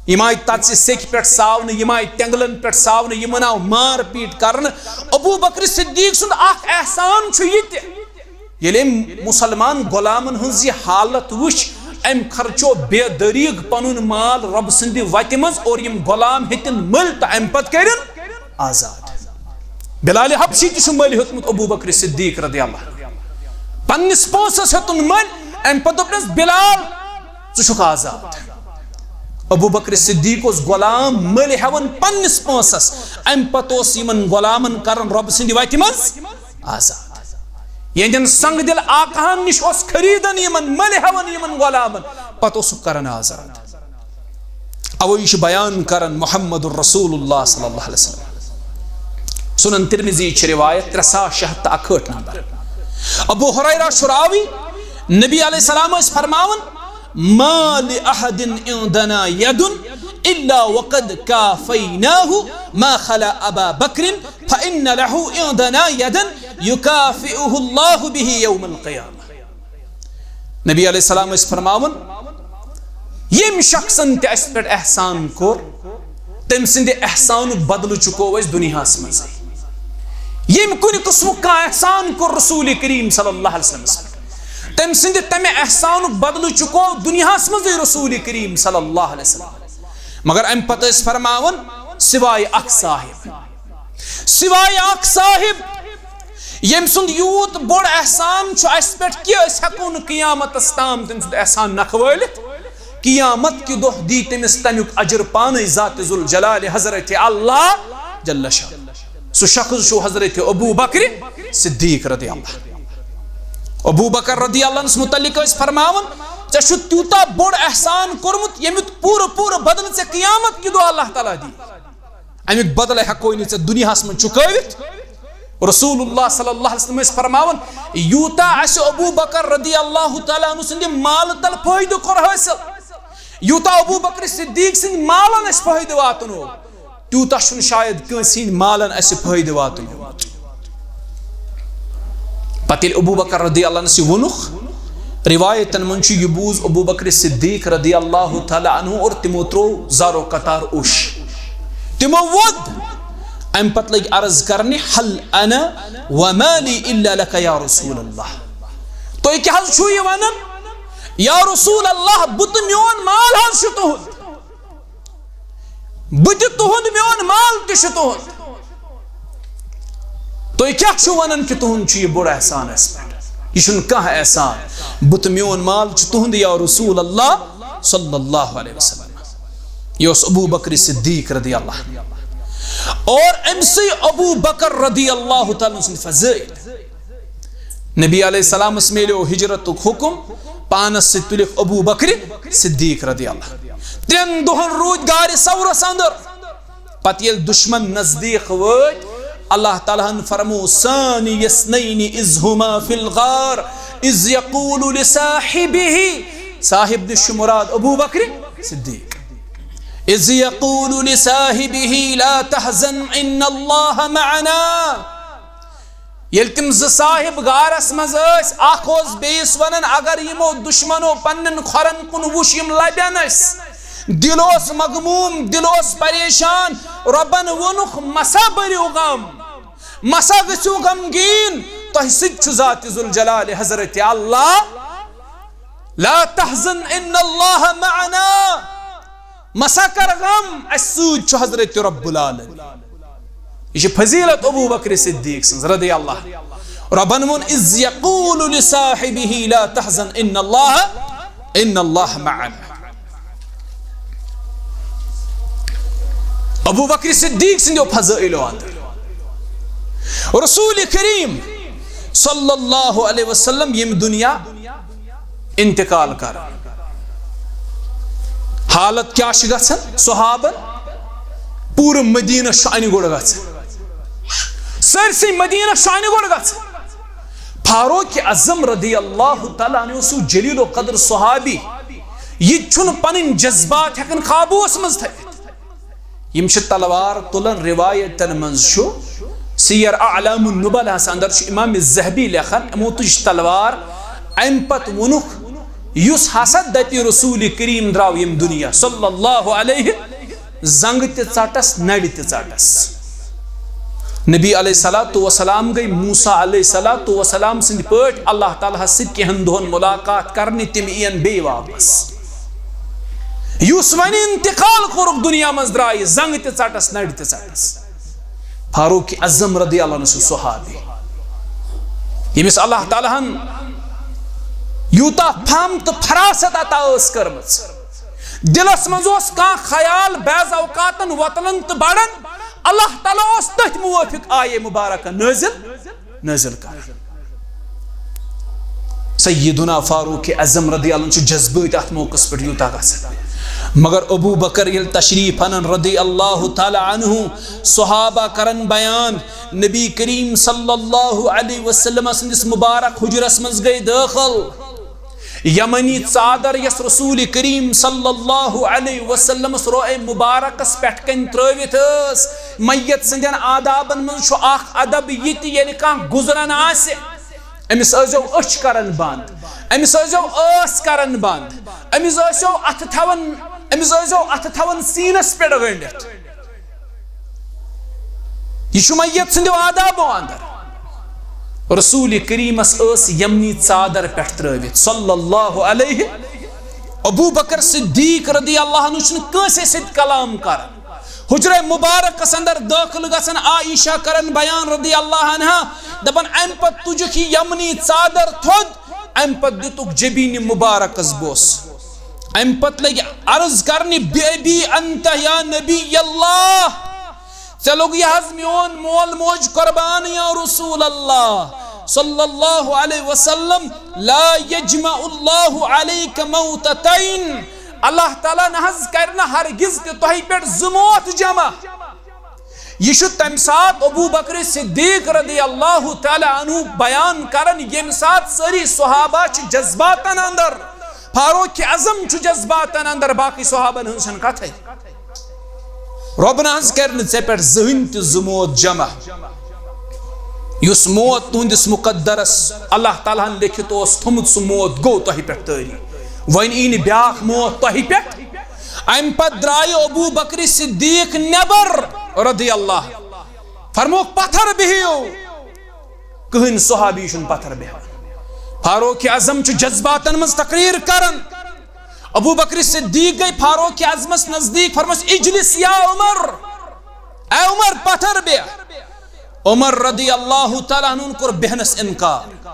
یِم آیہِ تَتہِ سیٚکہِ پٮ۪ٹھ ساونہٕ، یِم آیہِ تٮ۪نٛگلَن پٮ۪ٹھ ساونہٕ، یِمَن آو مار پیٖٹ کرنہٕ۔ ابو بکر صدیق سُنٛد اکھ احسان چھُ یہِ تہِ، ییٚلہِ أمۍ مُسلمان غلامَن ہٕنٛز یہِ حالت وٕچھ، أمۍ خرچو بے دریغ پنُن مال رۄب سٕنٛدِ وتہِ منٛز، اور یِم غلام ہیٚتِن مٔلۍ تہٕ اَمہِ پتہٕ کٔرِن آزاد۔ بلال حبشی تہِ چھُ مٔلۍ ہیوٚتمُت ابو بکر صدیق رضی اللہ عنہ۔ پننِس پونٛسس ہیوٚتُن مٔلۍ، اَمہِ پتہٕ دوٚپنس، "بلال، ژٕ چھُکھ آزاد۔" ابو بکر صدیق اوس غلام مٔلۍ ہٮ۪وان پننِس پونٛسس، اَمہِ پتہٕ اوس یِمن غلامن کران رۄبہٕ سٕنٛدِ وتہِ منٛز آزاد۔ یِہنٛدٮ۪ن سنگ دل آقاہن نِش اوس خریدان یِمن، مٔلۍ ہٮ۪وان یِمن غلامن، پتہٕ اوسُکھ کران آزاد۔ اوے یہِ چھُ بیان کران محمد رسول اللہ صلی اللہ علیہ وسلم۔ سنن ترمذی چھِ روایت ترٛےٚ ساس شےٚ ہتھ تہٕ اکہٲٹھ نمبر۔ ابو ہریرہ چھُ راوی، نبی علیہ السلام ٲسۍ فرماوان، "ما لأحد عندنا يد إلا وقد كافيناه ما خلا أبا بكر فإن له عندنا يدا يكافئه الله به يوم القيامة." نبی علیہ السلام ٲسۍ فرماوان، ییٚمۍ شخصن تہِ اَسہِ پٮ۪ٹھ احسان کوٚر، تٔمۍ سٕنٛدِ احسانُک بدلہٕ چُکو أسۍ دُنیاہَس منٛزٕے۔ ییٚمۍ کُنہِ قٕسمُک کانٛہہ احسان کوٚر رسول کریم صلی اللہ علیہ وسلمس پٮ۪ٹھ، تٔمۍ سٕنٛدِ تَمہِ احسانُک بدلہٕ چُکو دُنیاہَس منٛزٕے رسول کریم صلی اللہ علیہ وسلم۔ مگر اَمہِ پتہٕ ٲسۍ فرماوان، سوائے اکھ صاحب، سوائے اکھ صاحب، ییٚمۍ سُنٛد یوٗت بوٚڑ احسان چھُ اَسہِ پٮ۪ٹھ کہِ أسۍ ہٮ۪کو نہٕ قیامتس تام تٔمۍ سُنٛد احسان نکھٕ وٲلِتھ۔ قیامت کہِ دۄہ دی تٔمِس تَمیُک اجر پانے ذات ذوالجلال حضرت اللہ جل شان۔ سُہ شخص چھُ حضرت ابو بکر صدیق رضی اللہ عنہ۔ ابو بکر رضی اللہ عنس متعلق ٲسۍ فرماوان، "ژےٚ چھُ تیوٗتاہ بوٚڑ احسان کوٚرمُت، ییٚمیُک پوٗرٕ پوٗرٕ بدلہٕ ژےٚ قیامت کہِ دۄہ اللہ تعالیٰ دی۔" اَمیُک بدلہٕ ہٮ۪کوے نہٕ ژےٚ دُنیاہَس منٛز چُکٲوِتھ۔ رسول اللہ صلی اللہ علیہ وسلم ٲسۍ فرماوان، یوٗتاہ اَسہِ ابو بکر رضی اللہ تعالیٰ عنہ سٕنٛدِ مالہٕ تل فٲیدٕ کوٚر حٲصِل، یوٗتاہ ابو بکر صدیق سٕنٛدِ مالَن اَسہِ فٲیدٕ واتنوو، تیوٗتاہ چھُنہٕ شاید کٲنٛسہِ ہٕنٛدِ مالَن اَسہِ فٲیدٕ واتنومُت۔ پتہٕ ییٚلہِ ابو بکر رضی اللہ عنس یہِ ووٚنُکھ، روایتن منٛز چھُ، یہِ بوٗز ابو بکر صدیق رضی اللہ تعالیٰ عنہ اور تِمو ترٛوو زارو قطار اوٚش۔ تِمو ووٚد۔ اَمہِ پتہٕ لٔگۍ عرض کرنہِ، "حل انا ومالی الا لک یا رسول اللہ۔" تُہۍ کیٛاہ حظ چھُو یہِ ونان؟ یا رسول اللہ، بہٕ تہٕ میون مال حظ چھُ تُہُنٛد۔ بہٕ تہِ تُہُنٛد، میون مال تہِ چھُ تُہُنٛد۔ تُہۍ کیٛاہ چھِو وَنان کہِ تُہُنٛد چھُ یہِ بوٚڑ احسان اَسہِ پٮ۪ٹھ؟ یہِ چھُنہٕ کانٛہہ احسان۔ بہٕ تہٕ میون مال چھُ تُہُنٛد یا رسول اللہ صلی اللہ علیہ وسلم۔ یہِ اوس ابو بکر صدیق رضی اللہ عنہ۔ اور أمۍ سٕے ابو بکر رضی اللہ تعالیٰ عنہ سٕنٛدۍ فضٲیِل۔ نبی علیہ السلامس میلیو ہجرتُک حکم، پانس سۭتۍ تُلِکھ ابو بکر صدیق رضی اللہ۔ ترٛٮ۪ن دۄہن روٗدۍ غارِ ثورس اندر، پتہٕ ییٚلہِ دُشمن نزدیٖک وٲتۍ، اللہ تعالیٰ ہن فرمو: ثاني اثنين إذ هما في الغار إذ يقول لصاحبه، صاحب نِش چھُ مراد ابو بکر صدیق، إذ يقول لصاحبه لا تحزن إن الله معنا۔ ییٚلہِ تِم زٕ صاحب غارس منٛز ٲسۍ، اکھ اوس بیٚیِس ونان، اگر یِمو دُشمنو پننٮ۪ن کھۄرن کُن وُچھ، یِم لبن اسہِ۔ دِل اوس مغموم، دِل اوس پریشان۔ رۄبن ووٚنُکھ، مسا بٔرِو غم، مسا گٔژھِو غمگیٖن، تۄہہِ سۭتۍ چھُ ذات ذوالجلال حضرت اللہ۔ لا تحزن ان اللہ معنا۔ مسا کر غم، اسہِ سۭتۍ چھُ حضرت رب العالمین۔ یہِ چھِ فضیلت ابو بکر صدیق سٕنٛز رضی اللہ۔ رۄبن ووٚن، اذ یقول لصاحبہ لا تحزن ان اللہ، ان اللہ معنا۔ ابو بکر صدیق سٕنٛدیو فضٲیلو اندر رسول کریم صلی اللہ علیہ وسلم ییٚمہِ دُنیا انتقال کران۔ حالت کیٛاہ چھِ گژھان صحابن؟ پوٗرٕ مدیٖنس چھُ انہِ گوٚٹ گژھان، سٲرسٕے مدیٖنس چھُ انہِ گوٚٹ گژھان۔ فاروق اعظم رضی اللہ تعالیٰ عنہ اوس سُہ جلیل القدر صحابی، یہِ تہِ چھُنہٕ پنٕنۍ جذبات ہٮ۪کان قابوٗوس منٛز تھٲوِتھ۔ یِم چھِ تلوار تُلان، روایتن منٛز چھُ سیر اعلام النبلہس اندر چھُ امام ذہبی لیکھان، یِمو تُج تلوار۔ امہِ پتہٕ ووٚنُکھ، یُس ہسا دپہِ رسول کریم درٛاو ییٚمہِ دُنیا صلی اللہ علیہ، زنٛگہٕ تہِ ژٹس، نرِ تہِ ژٹس۔ نبی علیہ الصلوۃ والسلام گٔے موسیٰ علیہ الصلوۃ والسلام سٕنٛدۍ پٲٹھۍ اللہ تعالیٰ ہس سۭتۍ کینٛہن دۄہن ملاقات کرنہِ، تِم یِین بیٚیہِ واپس۔ یُس وۄنۍ انتقال کوٚرُکھ دُنیا منٛز، درٛایہِ زنٛگہٕ تہِ ژٹس، نرِ تہِ ژٹس۔ فاروق اعظم رضی اللہ عنہ چھُ صحابی، ییٚمِس اللہ تعالیٰ ہن یوٗتاہ فہم تہٕ فراست عطا ٲس کٔرمٕژ۔ دِلس منٛز اوس کانٛہہ خیال، بعض اوقاتن وۄتلان تہٕ بڑان، اللہ تعالیٰ اوس تٔتھۍ موٲفِق آیے مبارکہ نٲزِل، نٲزِل کران۔ سیدنا فاروق اعظم رضی اللہ عنہ چھُ جذبٲتۍ اتھ موقعس پٮ۪ٹھ یوٗتاہ گژھان۔ مگر ابو بکر ییٚلہِ تشریف انان رضی اللہ تعالیٰ عنہ، صحابہ کران بیان، نبی کریم صلی اللہ علیہ وسلم سٕنٛدِس مبارک حجرس منٛز گٔے دٲخل۔ یمنی ژادر یس رسول کریم صلی اللہ علیہ وسلمس روئے مبارکس پٮ۪ٹھ کنۍ ترٲوِتھ ٲس۔ میت سٕنٛدٮ۪ن آدابن منٛز چھُ اکھ ادب یہِ تہِ، ییٚلہِ کانٛہہ گُزران آسہِ، أمِس ٲسۍزیو أچھ کران بنٛد، أمِس ٲسۍزیو ٲس کران بنٛد، أمِس ٲسۍزیو اتھٕ تھاوان، أمِس ٲسۍزیو اتھٕ تھاوان سیٖنس پٮ۪ٹھ گٔنٛڈِتھ۔ یہِ چھُ میت سٕنٛدیو آدابو اندر۔ رسول کریمس ٲس یمنی ژادر پٮ۪ٹھ ترٲوِتھ صلی اللہ علیہ۔ ابو بکر صدیق رضی اللہ عنہ چھُنہٕ کٲنٛسے سۭتۍ کلام کران۔ حجرہ مبارکس اندر دٲخل گژھان، عائشہ کران بیان رضی اللہ عنہا، دپان، امہِ پتہٕ تُجُکھ یہِ یمنی ژادر تھوٚد، امہِ پتہٕ دِتُکھ جبین مبارکس بوس۔ امہِ پتہٕ لگہِ عرض کرنہِ، بِأَبِي أَنْتَ يَا نَبِيَّ اللَّهِ، ژےٚ لوٚگ یہِ حظ میون مول موج قربان یا رسول اللہ صلی اللہ علیہ وسلم، لا یجمع اللہ علیک موتتین، اللہ تعالیٰ نہ حظ کرِ نہٕ ہرگز تہِ تۄہہِ پٮ۪ٹھ زٕ موت جمع۔ یہِ چھُ تمہِ ساتہٕ ابو بکر صدیق رضی اللہ تعالیٰ عنہ بیان کران، ییٚمہِ ساتہٕ سٲری صحابہ چھِ جذباتن اندر، فاروق اعظم چھُ جذباتن اندر، باقٕے صحابن ہٕنٛز چھنہٕ کتھے۔ رۄب نہ حظ کرِ نہٕ ژےٚ پٮ۪ٹھ زٕہٕنۍ تہِ زٕ موت جمع۔ یُس موت تُہنٛدِس مقدرس اللہ تعالیٰ ہن لیکھِتھ اوس تھوٚمُت، سُہ موت گوٚو تۄہہِ پٮ۪ٹھ طٲری۔ وۄنۍ یی نہٕ بیٛاکھ موت تۄہہِ پٮ۪ٹھ۔ امہِ پتہٕ درٛایہِ ابو بکر صدیق نٮ۪بر رضی اللہ، فرمووُکھ، پتھر بِہِو۔ کٕہٕنۍ صحابی چھُنہٕ پتھر بیہوان۔ فاروق اعظم چھُ جذباتن منٛز تقریر کران۔ ابو بکر صدیق گٔے فاروق اعظمس نزدیک، فرموس، اجلس یا عمر، اے عمر، پتھر بیہہ۔ عمر رضی اللہ تعالیٰ عنہ کوٚر بیہنس انکار۔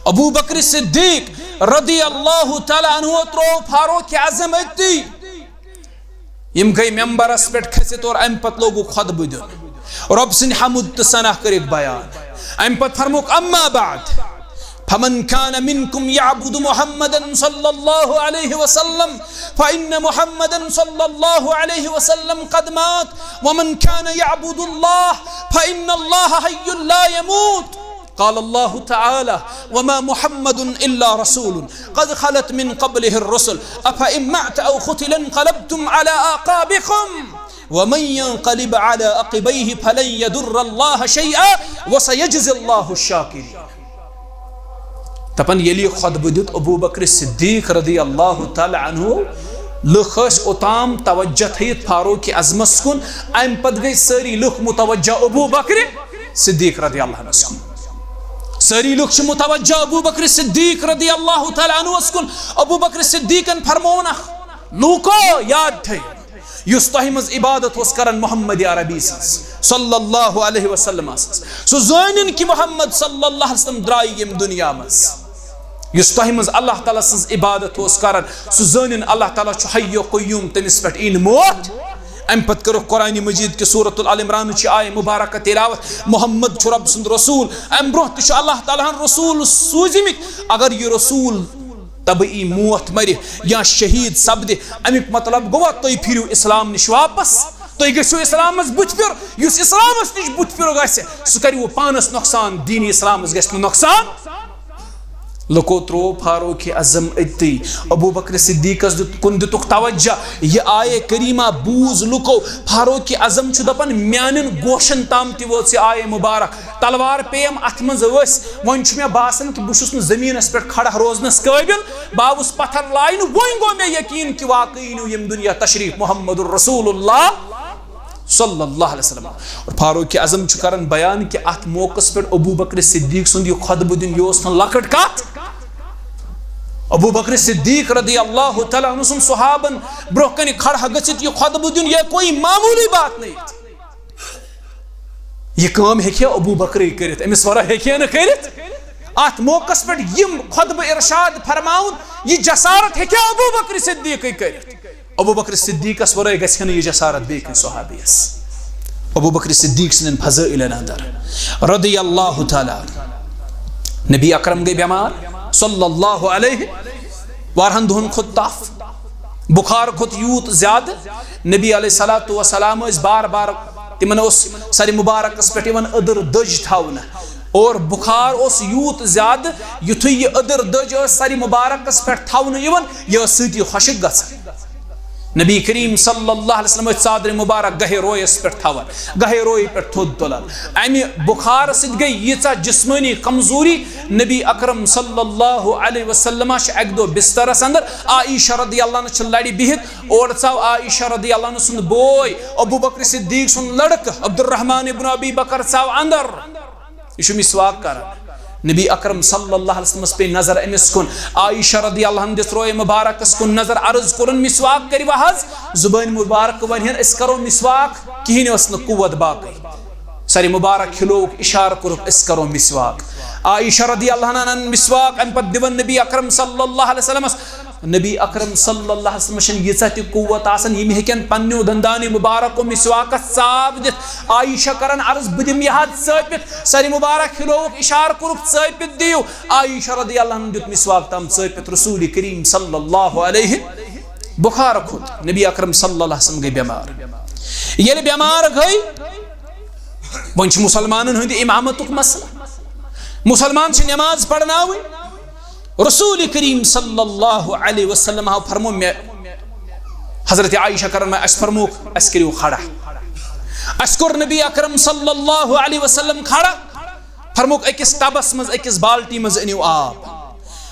ابو بکر صدیق رضی اللہ تعالیٰ عنہ ترٛوو فاروق اعظم أتی۔ یِم گٔے ممبرس پٮ۪ٹھ کھٔسِتھ اور امہِ پتہٕ لوگُکھ خطبہٕ دیُن۔ رۄب سٕنٛدِ حمد تہٕ ثنا کٔرِکھ بیان۔ امہِ پتہٕ فرمووُکھ، اما بعد، فمن كان منكم يعبد محمدا صلى الله عليه وسلم فإن محمدا صلى الله عليه وسلم قد مات، ومن كان يعبد الله فإن الله حي لا يموت. قال الله تعالى: وما محمد إلا رسول قد خلت من قبله الرسل، أفإن مات أو قتل انقلبتم على أعقابكم، ومن ينقلب على عقبيه فلن يضر الله شيئا، وسيجزي الله الشاكرين. دپان ییٚلہِ یہِ خطبہٕ دیُت ابو بکر صدیق رضی اللہ تعالیٰ عنہ، لُکھ ٲسۍ اوٚتام توجہ تھٲیِتھ فاروق اعظمس کُن، امہِ پتہٕ گٔے سٲری لُکھ متوجہ ابو بکر صدیق رضی اللہ عنہس کُن۔ سٲری لُکھ چھِ متوجہ ابو بکر صدیق رضی اللہ تعالیٰ عنہس کُن۔ ابو بکر صدیقن فرموونکھ، لوٗکو، یاد تھٲیِو، یُس تۄہہِ منٛز عبادت اوس کران محمد عربی سٕنٛز صلی اللہ علیہ وسلم سٕنٛز، سُہ زٲنِن کہِ محمد صلی اللہ علیہ وسلم درٛاے ییٚمہِ دُنیا منٛز۔ یُس تۄہہِ منٛز اللہ تعالیٰ سٕنٛز عبادت اوس کران، سُہ زٲنِن اللہ تعالیٰ چھُ حی و قیوم، تٔمِس پٮ۪ٹھ یی نہٕ موت۔ امہِ پتہٕ کٔرٕکھ قرآن مجید کہِ سورۃ آل عمران چہِ آیہِ مبارکہ تلاوت، محمد چھُ رب سُنٛد رسول۔ امہِ برونٛہہ تہِ چھُ اللہ تعالیٰ ہن رسول سوٗزمٕتۍ۔ اگر یہِ رسول طبعی موت مرِ یا شہید سپدِ، امیُک مطلب گوٚوا تُہۍ پھِرِو اسلام نِش واپس؟ تُہۍ گٔژھِو اسلامس بُتھِ پھِر؟ یُس اسلامس نِش بُتھِ پھِر گژھِ، سُہ کرِ وۄنۍ پانس نۄقصان، دین اسلامس گژھِ نہٕ نۄقصان۔ لُکو ترٛوو فاروق اعظم أتی۔ ابو بکر صدیقس دیُت، کُن دِتُکھ توجہ۔ یہِ آیے کریمہ بوٗز لُکو۔ فاروق اعظم چھُ دپان، میانٮ۪ن گوشن تام تہِ وٲژ یہِ آیے مبارک۔ تلوار پیٚیم اتھ منٛز ٲسۍ۔ وۄنۍ چھُ مےٚ باسان کہِ بہٕ چھُس نہٕ زٔمیٖنَس پٮ۪ٹھ کھڑا روزنَس قٲبِل، بہٕ آوُس پتھر لاینہٕ۔ وۄنۍ گوٚو مےٚ یقیٖن کہِ واقعی نیوٗ ییٚمہِ دُنیا تشریٖف محمد رسول اللہ صلی اللہ علیہ وسلم۔ اور فاروق اعظم چھُ کران بیان کہِ اتھ موقعس پٮ۪ٹھ ابو بکر صدیق سُنٛد یہِ خطبہٕ دیُن، یہِ اوس نہٕ لۄکٕٹ کتھ۔ ابو بکر صدیق رضی اللہ تعالیٰ عنہ سُنٛد صحابن برونٛہہ کنہِ کھڑا گٔژھِتھ یہِ خطبہٕ دیُن، یہ کوئی معمولی بات نہیں۔ یہِ کٲم ہیٚکہِ ہا ابو بکرٕے کٔرِتھ، أمِس ورٲے ہیٚکہِ ہا نہٕ کٔرِتھ۔ اتھ موقعس پٮ۪ٹھ یِم خطبہٕ ارشاد فرماوُن، یہِ جسارت ہیٚکہِ ہا ابو بکر صدیقٕے کٔرِتھ۔ ابو بکر صدیقس ورٲے گژھِ ہا نہٕ یہِ جسارت بیٚیہِ کُنہِ صحابیس۔ ابو بکر صدیق سٕنٛدٮ۪ن فضٲیلن اندر رضی اللہ تعالیٰ عنہ۔ نبی اکرم گٔے بٮ۪مار صلی اللہ علیہ، واریاہن دۄہن کھوٚت تپھ، بُخار کھوٚت یوٗت زیادٕ، نبی علیہ الصلوۃ والسلام ٲسۍ بار بار، تِمن اوس سرِ مبارکس پٮ۪ٹھ یِوان أدٕر دٔج تھاونہٕ، اور بُخار اوس یوٗت زیادٕ، یُتھُے یہِ أدٕر دٔج ٲس سرِ مبارکس پٮ۪ٹھ تھاونہٕ یِوان، یہِ ٲس سۭتی خۄشٕک گژھان۔ نبی کریم صلی اللہ علیہ وسلم ٲسۍ ژادرِ مبارک گہے رویس پٮ۪ٹھ تھاوان، گہے رویہِ پٮ۪ٹھ تھوٚد تُلان۔ امہِ بُخارٕ سۭتۍ گٔے ییٖژاہ جسمٲنی کمزوری، نبی اکرم صلی اللہ علیہ وسلم چھِ اکہِ دۄہ بسترس اندر، عائشہ رضی اللہ عنہ چھِ لرِ بِہِتھ، اورٕ ژاو عائشہ رضی اللہ عنہ سُنٛد بوے، ابو بکر صدیق سُنٛد لڑکہٕ عبدالرحمان ابن ابی بکر ژاو اندر۔ یہِ چھُ مسواک کران۔ نبی اکرم صلی اللہ علیہ وسلمس پیٚیہِ نظر أمِس کُن۔ عائشہ رضی اللہ عنہ دِژ رویہِ مبارکس کُن نظر، عرض کوٚرُن، مسواک کٔرِو حظ۔ زبٲنۍ مبارک ونہِ ہن، أسۍ کرو مسواک، کِہیٖنۍ ٲس نہٕ قوت باقٕے۔ سرِ مبارک ہِلووُکھ، اشارٕ کوٚرُکھ، أسۍ کرو مسواک۔ عائشہ رضی اللہ عنہ انن مسواک، امہِ پتہٕ دِوان نبی اکرم صلی اللہ علیہ وسلمس۔ نبی اکرم صلی اللہ علیہ وسلمس چھنہٕ ییٖژاہ تہِ قوت آسان، یِم ہیٚکن پننیو دندانیو مبارکو مسواکس ژاپ دِتھ۔ عائشہ کرن عرض، بہٕ دِمہٕ یہِ حظ ژٲپِتھ۔ سرِ مبارک ہِلووُکھ، اشارٕ کوٚرُکھ، ژٲپِتھ دِیِو۔ عائشہ رضی اللہ عنہ دیُت مسواک تام ژٲپِتھ رسول کریم صلی اللہ علیہ۔ بُخار کھوٚت، نبی اکرم صلی اللہ علیہ وسلم گٔے بٮ۪مار۔ ییٚلہِ بٮ۪مار گٔے، وۄنۍ چھُ مُسلمانن ہُنٛد امامتُک مسلہٕ۔ مُسلمان چھِ نٮ۪ماز پرناوٕنۍ۔ رسول کریم صلی اللہ علیہ وسلم آو، فرمو مےٚ، حضرت عائشہ کرن مےٚ، اسہِ فرمووُکھ، اسہِ کٔرِو کھڑا۔ اسہِ کوٚر نبی اکرم صلی اللہ علیہ وسلم کھڑا۔ فرمووُکھ، أکِس ٹبس منٛز، أکِس بالٹی منٛز أنِو آب۔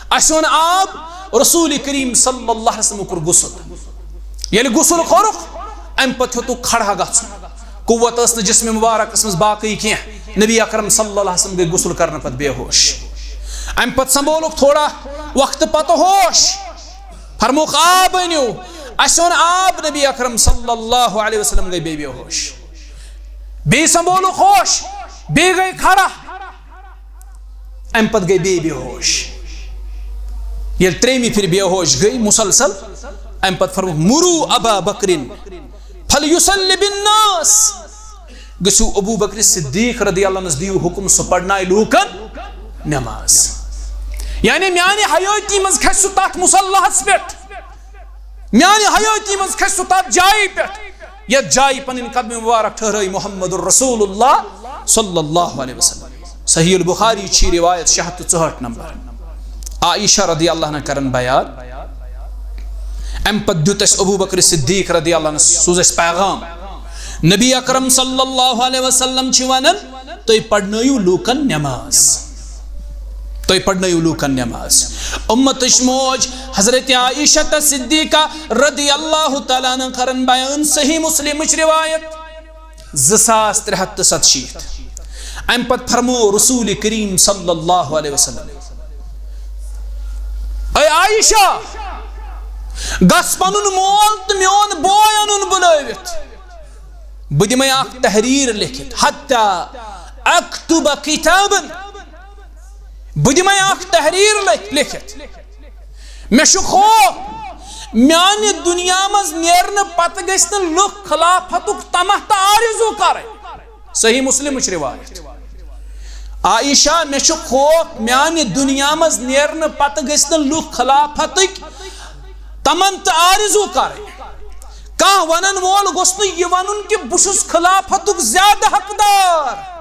اسہِ اوٚن آب، رسول کریم صلی اللہ علیہ وسلم کوٚر غسل۔ ییٚلہِ غسل کوٚرُکھ، امہِ پتہٕ ہیوٚتُکھ کھڑا گژھُن۔ قوت ٲس نہٕ جسم مبارکس منٛز باقٕے کینٛہہ۔ نبی اکرم صلی اللہ علیہ وسلم گٔے غسل کرنہٕ پتہٕ بے ہوش۔ امہِ پتہٕ سنبھولُکھ تھوڑا وقتہٕ پتہٕ ہوش۔ فرمووُکھ، آب أنِو۔ اسہِ اوٚن آب، نبی اکرم صلی اللہ علیہ وسلم گٔے بیٚیہِ بے ہوش۔ بیٚیہِ سنبھولُکھ ہوش، بیٚیہِ گٔے کھڑا۔ امہِ پتہٕ گٔے بیٚیہِ بے ہوش۔ ییٚلہِ ترٛیٚیِمہِ پھِرِ بے ہوش گٔے مسلسل، امہِ پتہٕ فرمووُکھ، مرو ابا بکرن فلیصلی بالناس۔ گٔژھِو ابو بکر صدیق رضی اللہ عنس دِیِو حُکم، سُہ پرنایہِ لوٗکن نماز۔ یعنی میانہِ حیٲتی منٛز کھسہِ سُہ تتھ مصلحس پٮ۪ٹھ، میانہِ حیٲتی منٛز کھسہِ سُہ تتھ جایہِ پٮ۪ٹھ، یتھ جایہِ پنٕنۍ قدمِ مبارک ٹھہرٲے محمد رسول اللہ صلی اللہ علیہ وسلم۔ صحیح البخاری چھ روایت شےٚ ہتھ تہٕ ژُہٲٹھ نمبر۔ عائشہ رضی اللہ عنہ کرن بیان، امہِ پتہٕ دیُت اسہِ ابو بکر صدیق رضی اللہ عنہ، سوز اسہِ پیغام، نبی اکرم صلی اللہ علیہ وسلم چھ ونان، تُہۍ پرنٲیِو لوٗکن نماز، تُہۍ پرنٲیِو لوٗکن نماز۔ امتٕچ موج حضرت عائشہ صدیقہ رضی اللہ تعالیٰ عنہ کرن بیان، صحیح مسلمٕچ روایت، زٕ ساس ترٛےٚ ہتھ تہٕ ستشیٖتھ۔ امہِ پتہٕ فرمو رسول کریم صلی اللہ علیہ وسلم، اے عائشہ، گژھ پنُن مول تہٕ میون بوے انُن بُلٲوِتھ، بہٕ دِمے اکھ تحریر لیکھِتھ، حتی اکتب کتابن، بہٕ دِمے اکھ تحریر لیکھ-، لیکھِتھ۔ مےٚ چھُ خوف، میانہِ دُنیا منٛز نیرنہٕ پتہٕ گٔژھۍ نہٕ لُکھ خلافتُک طمع تہٕ آرزو کرٕنۍ۔ صحیح مسلمٕچ روایت۔ عائشہ، مےٚ چھُ خوف، میانہِ دُنیا منٛز نیرنہٕ پتہٕ گٔژھۍ نہٕ لُکھ خلافتٕکۍ طمع تہٕ آرزو کرٕنۍ۔ کانٛہہ ونن وول گوٚژھ نہٕ یہِ ونُن کہِ بہٕ چھُس خلافتُک زیادٕ حقدار۔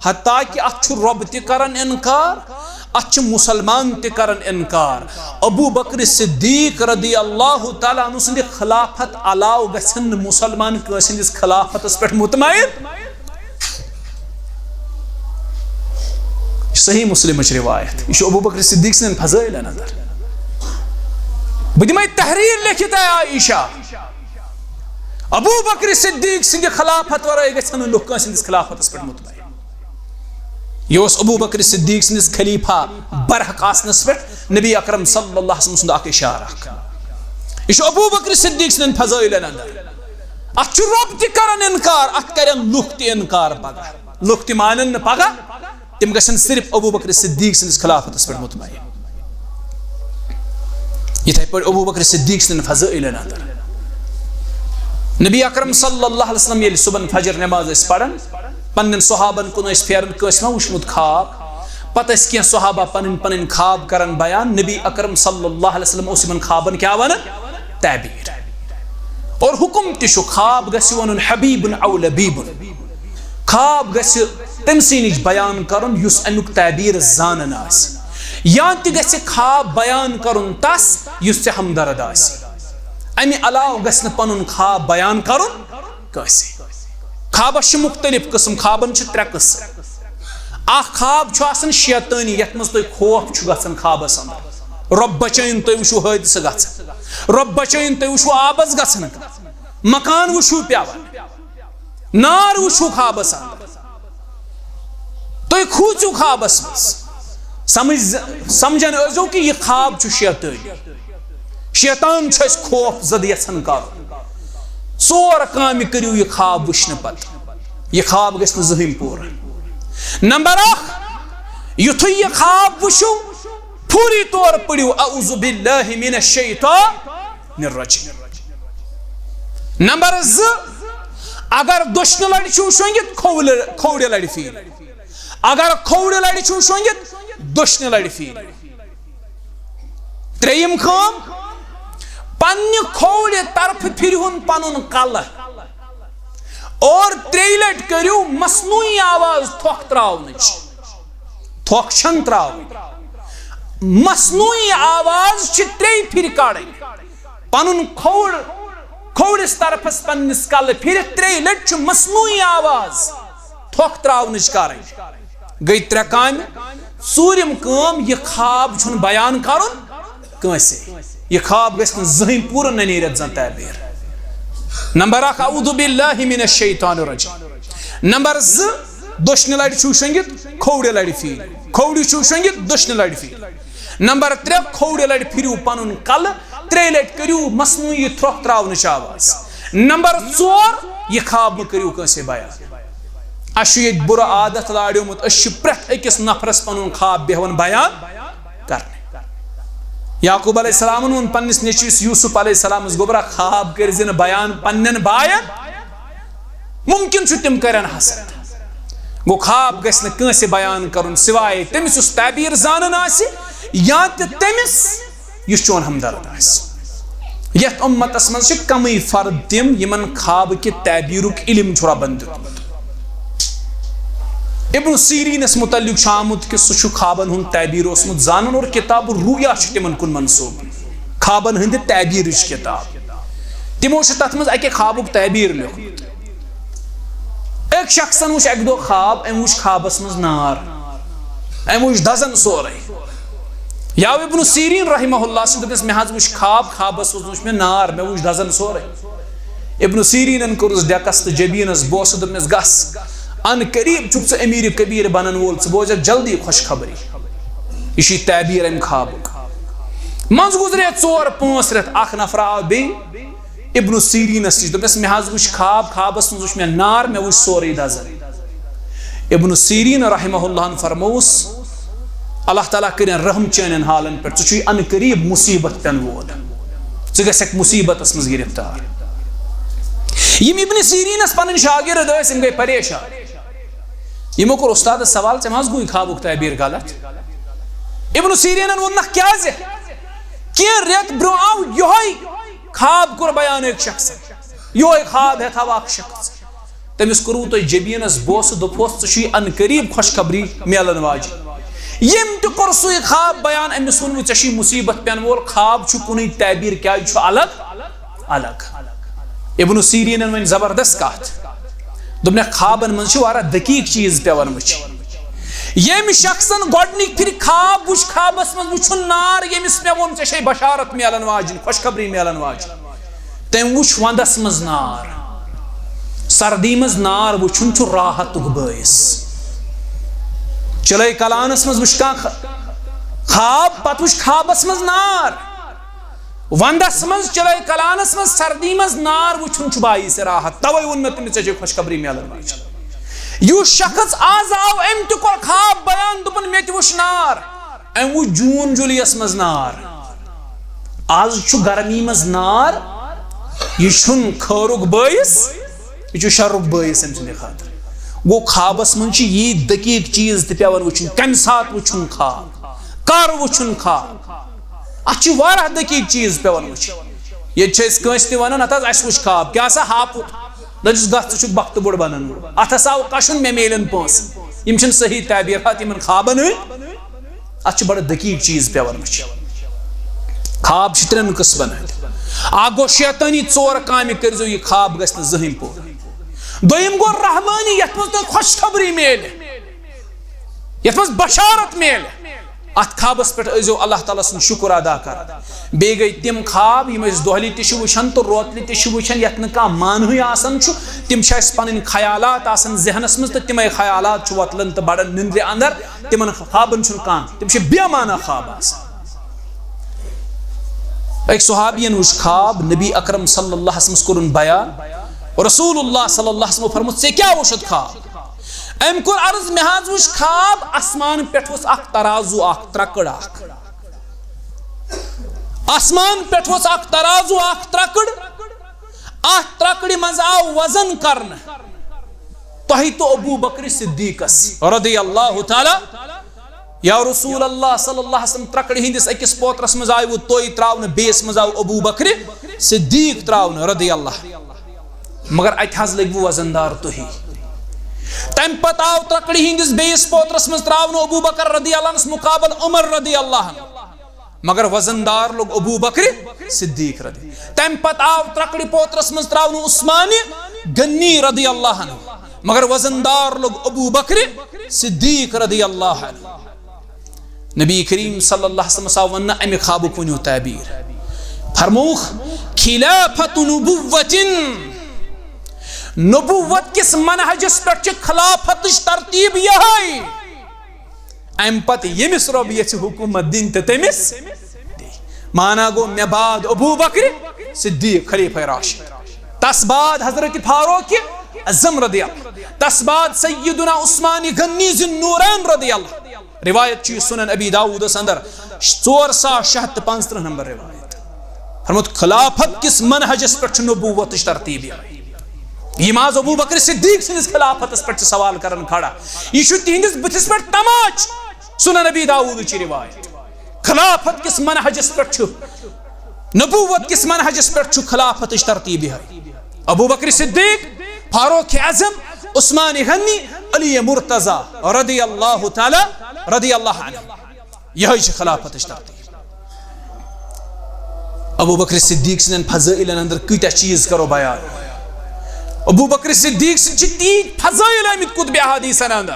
حتیٰ کہ اتھ چھُ رۄب تہِ کران انکار، اتھ چھِ مسلمان تہِ کران انکار۔ ابو بکر صدیق رضی اللہ تعالیٰ عنہ سٕنٛدِ خلافت علاوٕ گژھن نہٕ مسلمان کٲنٛسہِ ہٕنٛدِس خلافتس پٮ۪ٹھ مطمئن۔ صحیح مسلمٕچ روایت، یہِ چھُ ابو بکر صدیق سٕنٛدٮ۪ن فضٲیلن اندر۔ بہٕ دِمے تحریر لیکھِتھ، اے عائشہ، ابو بکر صدیق سٕنٛدِ خلافت ورٲے گژھن نہٕ لُکھ کٲنٛسہِ ہٕنٛدِس خلافتس پٮ۪ٹھ مطمئن۔ یہِ اوس ابو بکر صدیق سٕنٛدِس خلیفہ برحق آسنس پٮ۪ٹھ نبی اکرم صلی اللہ علیہ وسلم سُنٛد اکھ اشارٕ اکھ۔ یہِ چھُ ابو بکر صدیق سٕنٛدٮ۪ن فضٲیلن اندر۔ اتھ چھُ رۄب تہِ کران انکار، اتھ کرن لُکھ تہِ انکار پگاہ۔ لُکھ تہِ مانن نہٕ پگاہ، تِم گژھن صرف ابو بکر صدیق سٕنٛدِس خلافتس پٮ۪ٹھ مطمئن۔ یِتھے پٲٹھۍ ابو بکر صدیق سٕنٛدٮ۪ن فضٲیلن اندر۔ نبی اکرم صلی اللہ علیہ وسلم ییٚلہِ صبحن فجر نماز ٲسۍ پران، پننٮ۪ن صحابن کُن ٲسۍ پھیران، کٲنٛسہِ ما وُچھمُت خواب؟ پتہٕ ٲسۍ کینٛہہ صحابہ پنٕنۍ پنٕنۍ خواب کران بیان۔ نبی اکرم صلی اللہ علیہ وسلم اوس یِمن خوابن کیٛاہ ونان؟ تعبیر۔ اور حکم تہِ چھُ، خواب گژھِ ونُن حبیبن او لبیبن۔ خواب گژھِ تٔمۍ سٕے نِش بیان کرُن یُس امیُک تعبیر زانان آسہِ، یا تہِ گژھِ خواب بیان کرُن تس یُس ژےٚ ہمدرد آسہِ۔ امہِ علاوٕ گژھِ نہٕ پنُن خواب بیان کرُن کٲنٛسہِ۔ خوابس چھِ مُختٔلِف قٕسم، خوابن چھِ ترٛےٚ قٕسم۔ اکھ خواب چھُ آسان شیطٲنی، یتھ منٛز تۄہہِ خوف چھُ گژھان خوابس اندر، رۄب بچٲیِن تُہۍ وٕچھِو حٲدثہٕ گژھان، رۄب بچٲیِن تُہۍ وٕچھِو آبس گژھان، مکان وٕچھِو پیوان، نار وٕچھِو خوابس اندر، تُہۍ کھوٗژِو خوابس منٛز۔ سمجھ، سمجھن ٲسۍزیو کہِ یہِ خواب چھُ شیطٲنی۔ شیطان چھُ اَسہِ خوف زدٕ یژھان کرُن۔ ژور کامہِ کٔرِو یہِ خواب وٕچھنہٕ پتہٕ۔ یہِ خواب گژھِ نہٕ زٕہٕنۍ پوٗرٕ۔ نمبر اکھ، یُتھُے یہِ خواب وٕچھِو، فوری طور پٔرِو اعوذ باللہ من الشیطان الرجیم۔ نمبر زٕ، اگر دٔچھنہِ لٹہِ چھِو شۄنٛگِتھ، کھووُر، کھوورِ لٹہِ پھیٖرِو۔ اگر کھوورِ لٹہِ چھِو شۄنٛگِتھ، دٔچھنہِ لٹہِ پھیٖرِو۔ ترٛیٚیِم کٲم، پننہِ کھوورِ طرفہٕ پھِرِہُن پنُن کلہٕ اور ترٛیٚیہِ لٹہِ کٔرِو مصنوعی آواز تھۄکھ تراونٕچ۔ تھۄکھ چھَنہٕ تراوٕنۍ۔ مصنوعی آواز چھِ ترٛیٚیہِ پھِرِ کڑٕنۍ۔ پنُن کھووُر، کھوورِس طرفس پننِس کلہٕ پھِرِتھ ترٛیٚیہِ لٹہِ چھُ مصنوعی آواز تھۄکھ تراونٕچ کرٕنۍ۔ گٔے ترٛےٚ کامہِ۔ ژوٗرِم کٲم، یہِ خواب چھُنہٕ بیان کرُن کٲنٛسے۔ یہِ خواب گژھِ نہٕ زٕہٕنۍ پوٗرٕ، نہ نیرِ اَتھ زانٛہہ تعبیر۔ نمبر اکھ، اعوذ باللہ من الشیطان الرجیم۔ نمبر زٕ، دٔچھنہِ لٹہِ چھُو شۄنٛگِتھ، کھوورِ لٹہِ پھیٖرِو۔ کھوورِ چھُو شۄنٛگِتھ، دٔچھنہِ لٹہِ پھیٖرِو۔ نمبر ترٛےٚ، کھوورِ لٹہِ پھِرِو پنُن کلہٕ، ترٛیٚیہِ لٹہِ کٔرِو مصنوعی تھرٛۄکھ تراونٕچ آواز۔ نمبر ژور، یہِ خواب مہٕ کٔرِو کٲنٛسے بیان۔ اَسہِ چھُ ییٚتہِ بُرٕ عادت لاریومُت، أسۍ چھِ پرٛٮ۪تھ أکِس نفرس پنُن خواب بیہوان بیان کرنہِ۔ یعقوب علیہ السلامن ووٚن پننِس نیٚچوِس یوسف علیہ السلامس، گوٚبرا، خواب کٔرۍ زِ نہٕ بیان پننٮ۪ن باین، ممکن چھُ تِم کرن حسد۔ گوٚو، خواب گژھِ نہٕ کٲنٛسہِ بیان کرُن سوائے تٔمِس یُس تعبیر زانان آسہِ، یا تہِ تٔمِس یُس چون ہمدرد آسہِ۔ یتھ امتس منٛز چھِ کمٕے فرد تِم یِمن خواب کہِ تعبیرُک علم چھُ رۄبن دیُتمُت۔ ابن سیرینس متعلق چھُ آمُت کہِ سُہ چھُ خوابن ہُنٛد تعبیر اوسمُت زانان اور کتاب الرؤیا چھِ تِمن کُن منسوب، خوابن ہٕنٛدِ تعبیرٕچ کتاب۔ تِمو چھُ تتھ منٛز اکہِ خوابُک تعبیر لیوٚکھمُت۔ أکۍ شخصن وُچھ اکہِ دۄہ خواب، أمۍ وُچھ خوابس منٛز نار، أمۍ وُچھ دزان سورُے۔ یا ابن سیرین رحمہ اللہ سُنٛد دوٚپنس، مےٚ حظ وُچھ خواب، خوابس منٛز وُچھ مےٚ نار، مےٚ وُچھ دزان سورُے۔ ابن سیرینن کوٚرُس ڈیکس تہٕ جبینس بوسہٕ، دوٚپنس، گژھ، ان قریب چھُکھ ژٕ امیر کبیر بنن وول، ژٕ بوزکھ جلدی خوشخبری۔ یہِ چھُ تعبیر امہِ خوابُک۔ منٛز گُزرے ژور پانٛژھ رٮ۪تھ، اکھ نفر آو بیٚیہِ، ابن سیرینس نِش، دوٚپنس، مےٚ حظ وُچھ خواب، خوابس منٛز وُچھ مےٚ نار، مےٚ وُچھ سورُے دزان۔ ابن سیرین رحمہ اللہ ہن فرمووُس، اللہ تعالیٰ کٔرِن رحم چٲنٮ۪ن حالن پٮ۪ٹھ، ژٕ چھُے ان قریب مصیبت پٮ۪ن وول، ژٕ گژھکھ مصیبتس منٛز گرفتار۔ یِم ابن سیرینس پنٕنۍ شاگرد ٲسۍ، یِم گٔے پریشان۔ یِمو کوٚر استادس سوال، ژےٚ ما حظ گوٚوٕے خوابُک تعبیر غلط؟ ابن سیرینن ووٚننکھ، کیازِ؟ کینٛہہ رٮ۪تھ برونٛہہ آو یِہوٚے خواب کوٚر بیان أکۍ شخصن، یِہوٚے خواب ہٮ۪تھ آو اکھ شخص۔ تٔمِس کوٚروٕ تۄہہِ جبینس بوسہٕ، دوٚپہوس، ژٕ چھُے ان قریب خوشخبری میلن واجہِ۔ ییٚمۍ تہِ کوٚر سُے خواب بیان، أمِس ووٚنوٕ، ژےٚ چھُے مصیبت پٮ۪ن وول، خواب چھُ کُنُے، تعبیر کیازِ چھُ الگ الگ؟ ابن سیرینن ؤنۍ زبردست کتھ، دوٚپنکھ، خوابن منٛز چھِ واریاہ دقیق چیز پٮ۪وان وٕچھِنۍ۔ ییٚمۍ شخصن گۄڈنِکۍ پھِرِ خواب وُچھ، خوابس منٛز وُچھُن نار، ییٚمِس مےٚ ووٚن، ژےٚ چھے بشارت میلن واجِنۍ، خوشخبری میلن واجِنۍ، تٔمۍ وُچھ ونٛدس منٛز نار۔ سردی منٛز نار وُچھُن چھُ راحتُک بٲعث۔ چِلَے کلانس منٛز وُچھ کانٛہہ خ-، خواب، پتہٕ وُچھ خوابس منٛز نار۔ ونٛدس منٛز، چِلَے کلانس منٛز، سردی منٛز نار وُچھُن چھُ باعث راحت۔ توے ووٚن مےٚ تٔمِس، ژےٚ چھے خوشخبری میلن واجِنۍ۔ یُس شخص آز آو، أمۍ تہِ کوٚر خواب بیان، دوٚپُن، مےٚ تہِ وُچھ نار۔ أمۍ وُچھ جوٗن جُلیَس منٛز نار۔ آز چھُ گرمی منٛز نار، یہِ چھُنہٕ خٲرُک بٲعث، یہِ چھُ شرُک بٲعث أمۍ سٕنٛدِ خٲطرٕ۔ گوٚو، خوابس منٛز چھِ یی دقیق چیز تہِ پٮ۪وان وُچھِنۍ، کمہِ ساتہٕ وُچھُن خواب، کر وُچھُن خواب۔ اتھ چھِ واریاہ دقیق چیز پٮ۪وان وٕچھِنۍ۔ ییٚتہِ چھِ أسۍ کٲنٛسہِ تہِ ونان، اتھ حظ، اسہِ وُچھ خواب، کیٛاہ سا ہاپُت؟ دٔپِس، گژھ، ژٕ چھُکھ بختہٕ بوٚڑ بنان وول۔ اتھ ہسا آو کشُن، مےٚ میلن پونٛسہٕ۔ یِم چھِنہٕ صحیح تعبیرات یِمن خوابن ہٕنٛدۍ۔ اتھ چھِ بڑٕ دقیق چیز پٮ۪وان وٕچھِنۍ۔ خواب چھِ ترٛٮ۪ن قٕسمن ہٕنٛدۍ۔ اکھ گوٚو شیطٲنی، ژور کامہِ کٔرۍزیو، یہِ خواب گژھِ نہٕ زٕہٕنۍ پوٗرٕ۔ دوٚیِم گوٚو رحمٲنی، یتھ منٛز تۄہہِ خوشخبری میلہِ، یتھ منٛز بشارت میلہِ۔ اتھ خوابس پٮ۪ٹھ ٲسۍزیو اللہ تعالیٰ سُنٛد شُکر ادا کران۔ بیٚیہِ گٔے تِم خواب، یِم أسۍ دۄہلہِ تہِ چھِ وٕچھان تہٕ روتلہِ تہِ چھِ وٕچھان، یتھ نہٕ کانٛہہ معنہٕے آسان چھُ۔ تِم چھِ اَسہِ پنٕنۍ خیالات آسان ذہنس منٛز تہٕ تِمے خیالات چھِ وۄتلان تہٕ بڑان نندرِ اندر۔ تِمن خوابن چھُنہٕ کانٛہہ، تِم چھِ بے معنی خواب آسان۔ أکۍ صحابین وُچھ خواب، نبی اکرم صلی اللہ علیہ وسلمس کوٚرُن بیان۔ رسول اللہ صلی اللہ علیہ وسلمو فرموو، ژےٚ کیٛاہ وُچھُتھ خواب؟ أمۍ کوٚر عرض، مےٚ حظ وُچھ خواب، آسمان پٮ۪ٹھ اوس اکھ ترازو اکھ، ترکڑ اکھ۔ آسمان پٮ۪ٹھ اوس اکھ ترازو اکھ، ترکڑ۔ اتھ ترکڑِ منٛز آو وزن کرنہٕ۔ تۄہہِ تہٕ ابو بکر صدیقس رضی اللہ تعالیٰ، یا رسول اللہ صلی اللہ علیہ وسلم، ترکڑِ ہٕنٛدِس أکِس پوترس منٛز آیوٕ تُہۍ تراونہٕ، بیٚیِس منٛز آو ابو بکر صدیق تراونہٕ رضی اللہ۔ مگر اتہِ حظ لٔگوٕ وزن دار تُہی۔ تمہِ پتہٕ آو ترکڑِ ہٕنٛدِس بیٚیِس پوترس منٛز تراونہٕ ابو بکر رضی اللہ عنس مقابل عمر رضی اللہ عنہ۔ مگر وزن دار لوٚگ ابو بکر صدیق رضی۔ تمہِ پتہٕ آو ترکڑِ پوترس منٛز تراونہٕ عثمان غنی رضی اللہ عنہ، مگر وزن دار لوٚگ ابو بکر صدیق رضی اللہ عنہ۔ نبی کریم صلی اللہ علیہ وسلم آو وننہٕ، امہِ خوابُک ؤنِو تعبیر۔ فرمووُکھ، خلافت نبوت، نبوت کِس منہجس پٮ۪ٹھ چھِ خلافتٕچ ترتیب یِہے۔ امہِ پتہٕ ییٚمِس رۄب یژھِ حکومت دِنۍ تہٕ تٔمِس دِیہِ۔ معنی گوٚو، مےٚ بعد ابو بکر صدیق خلیفہ راشد، تس بعد حضرت فاروق اعظم رضی اللہ، تس بعد سیدنا عثمان غنی ذی النورین رضی اللہ۔ روایت چھِ یہِ سنن ابی داؤدس اندر ژور ساس شےٚ ہتھ تہٕ پانٛژترٕٛہ نمبر روایت۔ فرمووُکھ، خلافت کِس منہجس پٮ۪ٹھ چھِ نبوتٕچ ترتیب یِہے۔ یِم آز ابو بکر صدیق سٕنٛدِس خلافتس پٮ۪ٹھ چھِ سوال کران کھڑا، یہِ چھُ تِہنٛدِس بٕتھِس پٮ۪ٹھ تماچ۔ سنن ابی داؤدٕچ یہِ روایت۔ خلافت کس منہجس پٮ۪ٹھ چھُ، نبوت کس منہجس پٮ۪ٹھ چھُ خلافتٕچ ترتیب یِہے۔ ابو بکر صدیق، فاروق اعظم، عثمان غنی، علی مرتضی رضی اللہ تعالی، رضی اللہ عنہ۔ یِہے چھِ خلافتٕچ ترتیب۔ ابو بکر صدیق سٕنٛدٮ۪ن فضائلن اندر کۭتیاہ چیٖز کرو بیان۔ ابو بکر صدیق سٕنٛدۍ چھِ تیٖتۍ فضائل آمٕتۍ کتب احادیثن اندر۔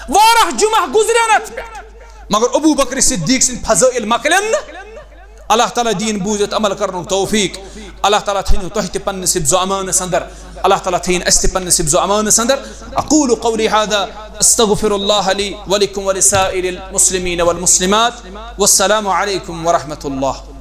واریاہ جمعہ گزرن اتھ پٮ۪ٹھ، مگر ابو بکر صدیق سٕنٛدۍ فضائل مۄکلن نہٕ۔ اللہ تعالیٰ دِیِن بوٗزِتھ عمل کرنُک توفیق۔ اللہ تعالیٰ تھٲیِن تۄہہِ تہِ پننِس حفظ و امانس اندر۔ اللہ تعالیٰ تھٲیِن اسہِ تہِ پننِس حفظ و امانس اندر۔ اقول قولی هذا، استغفر الله لي ولكم ولسائر المسلمين والمسلمات۔ والسلام عليكم ورحمة الله۔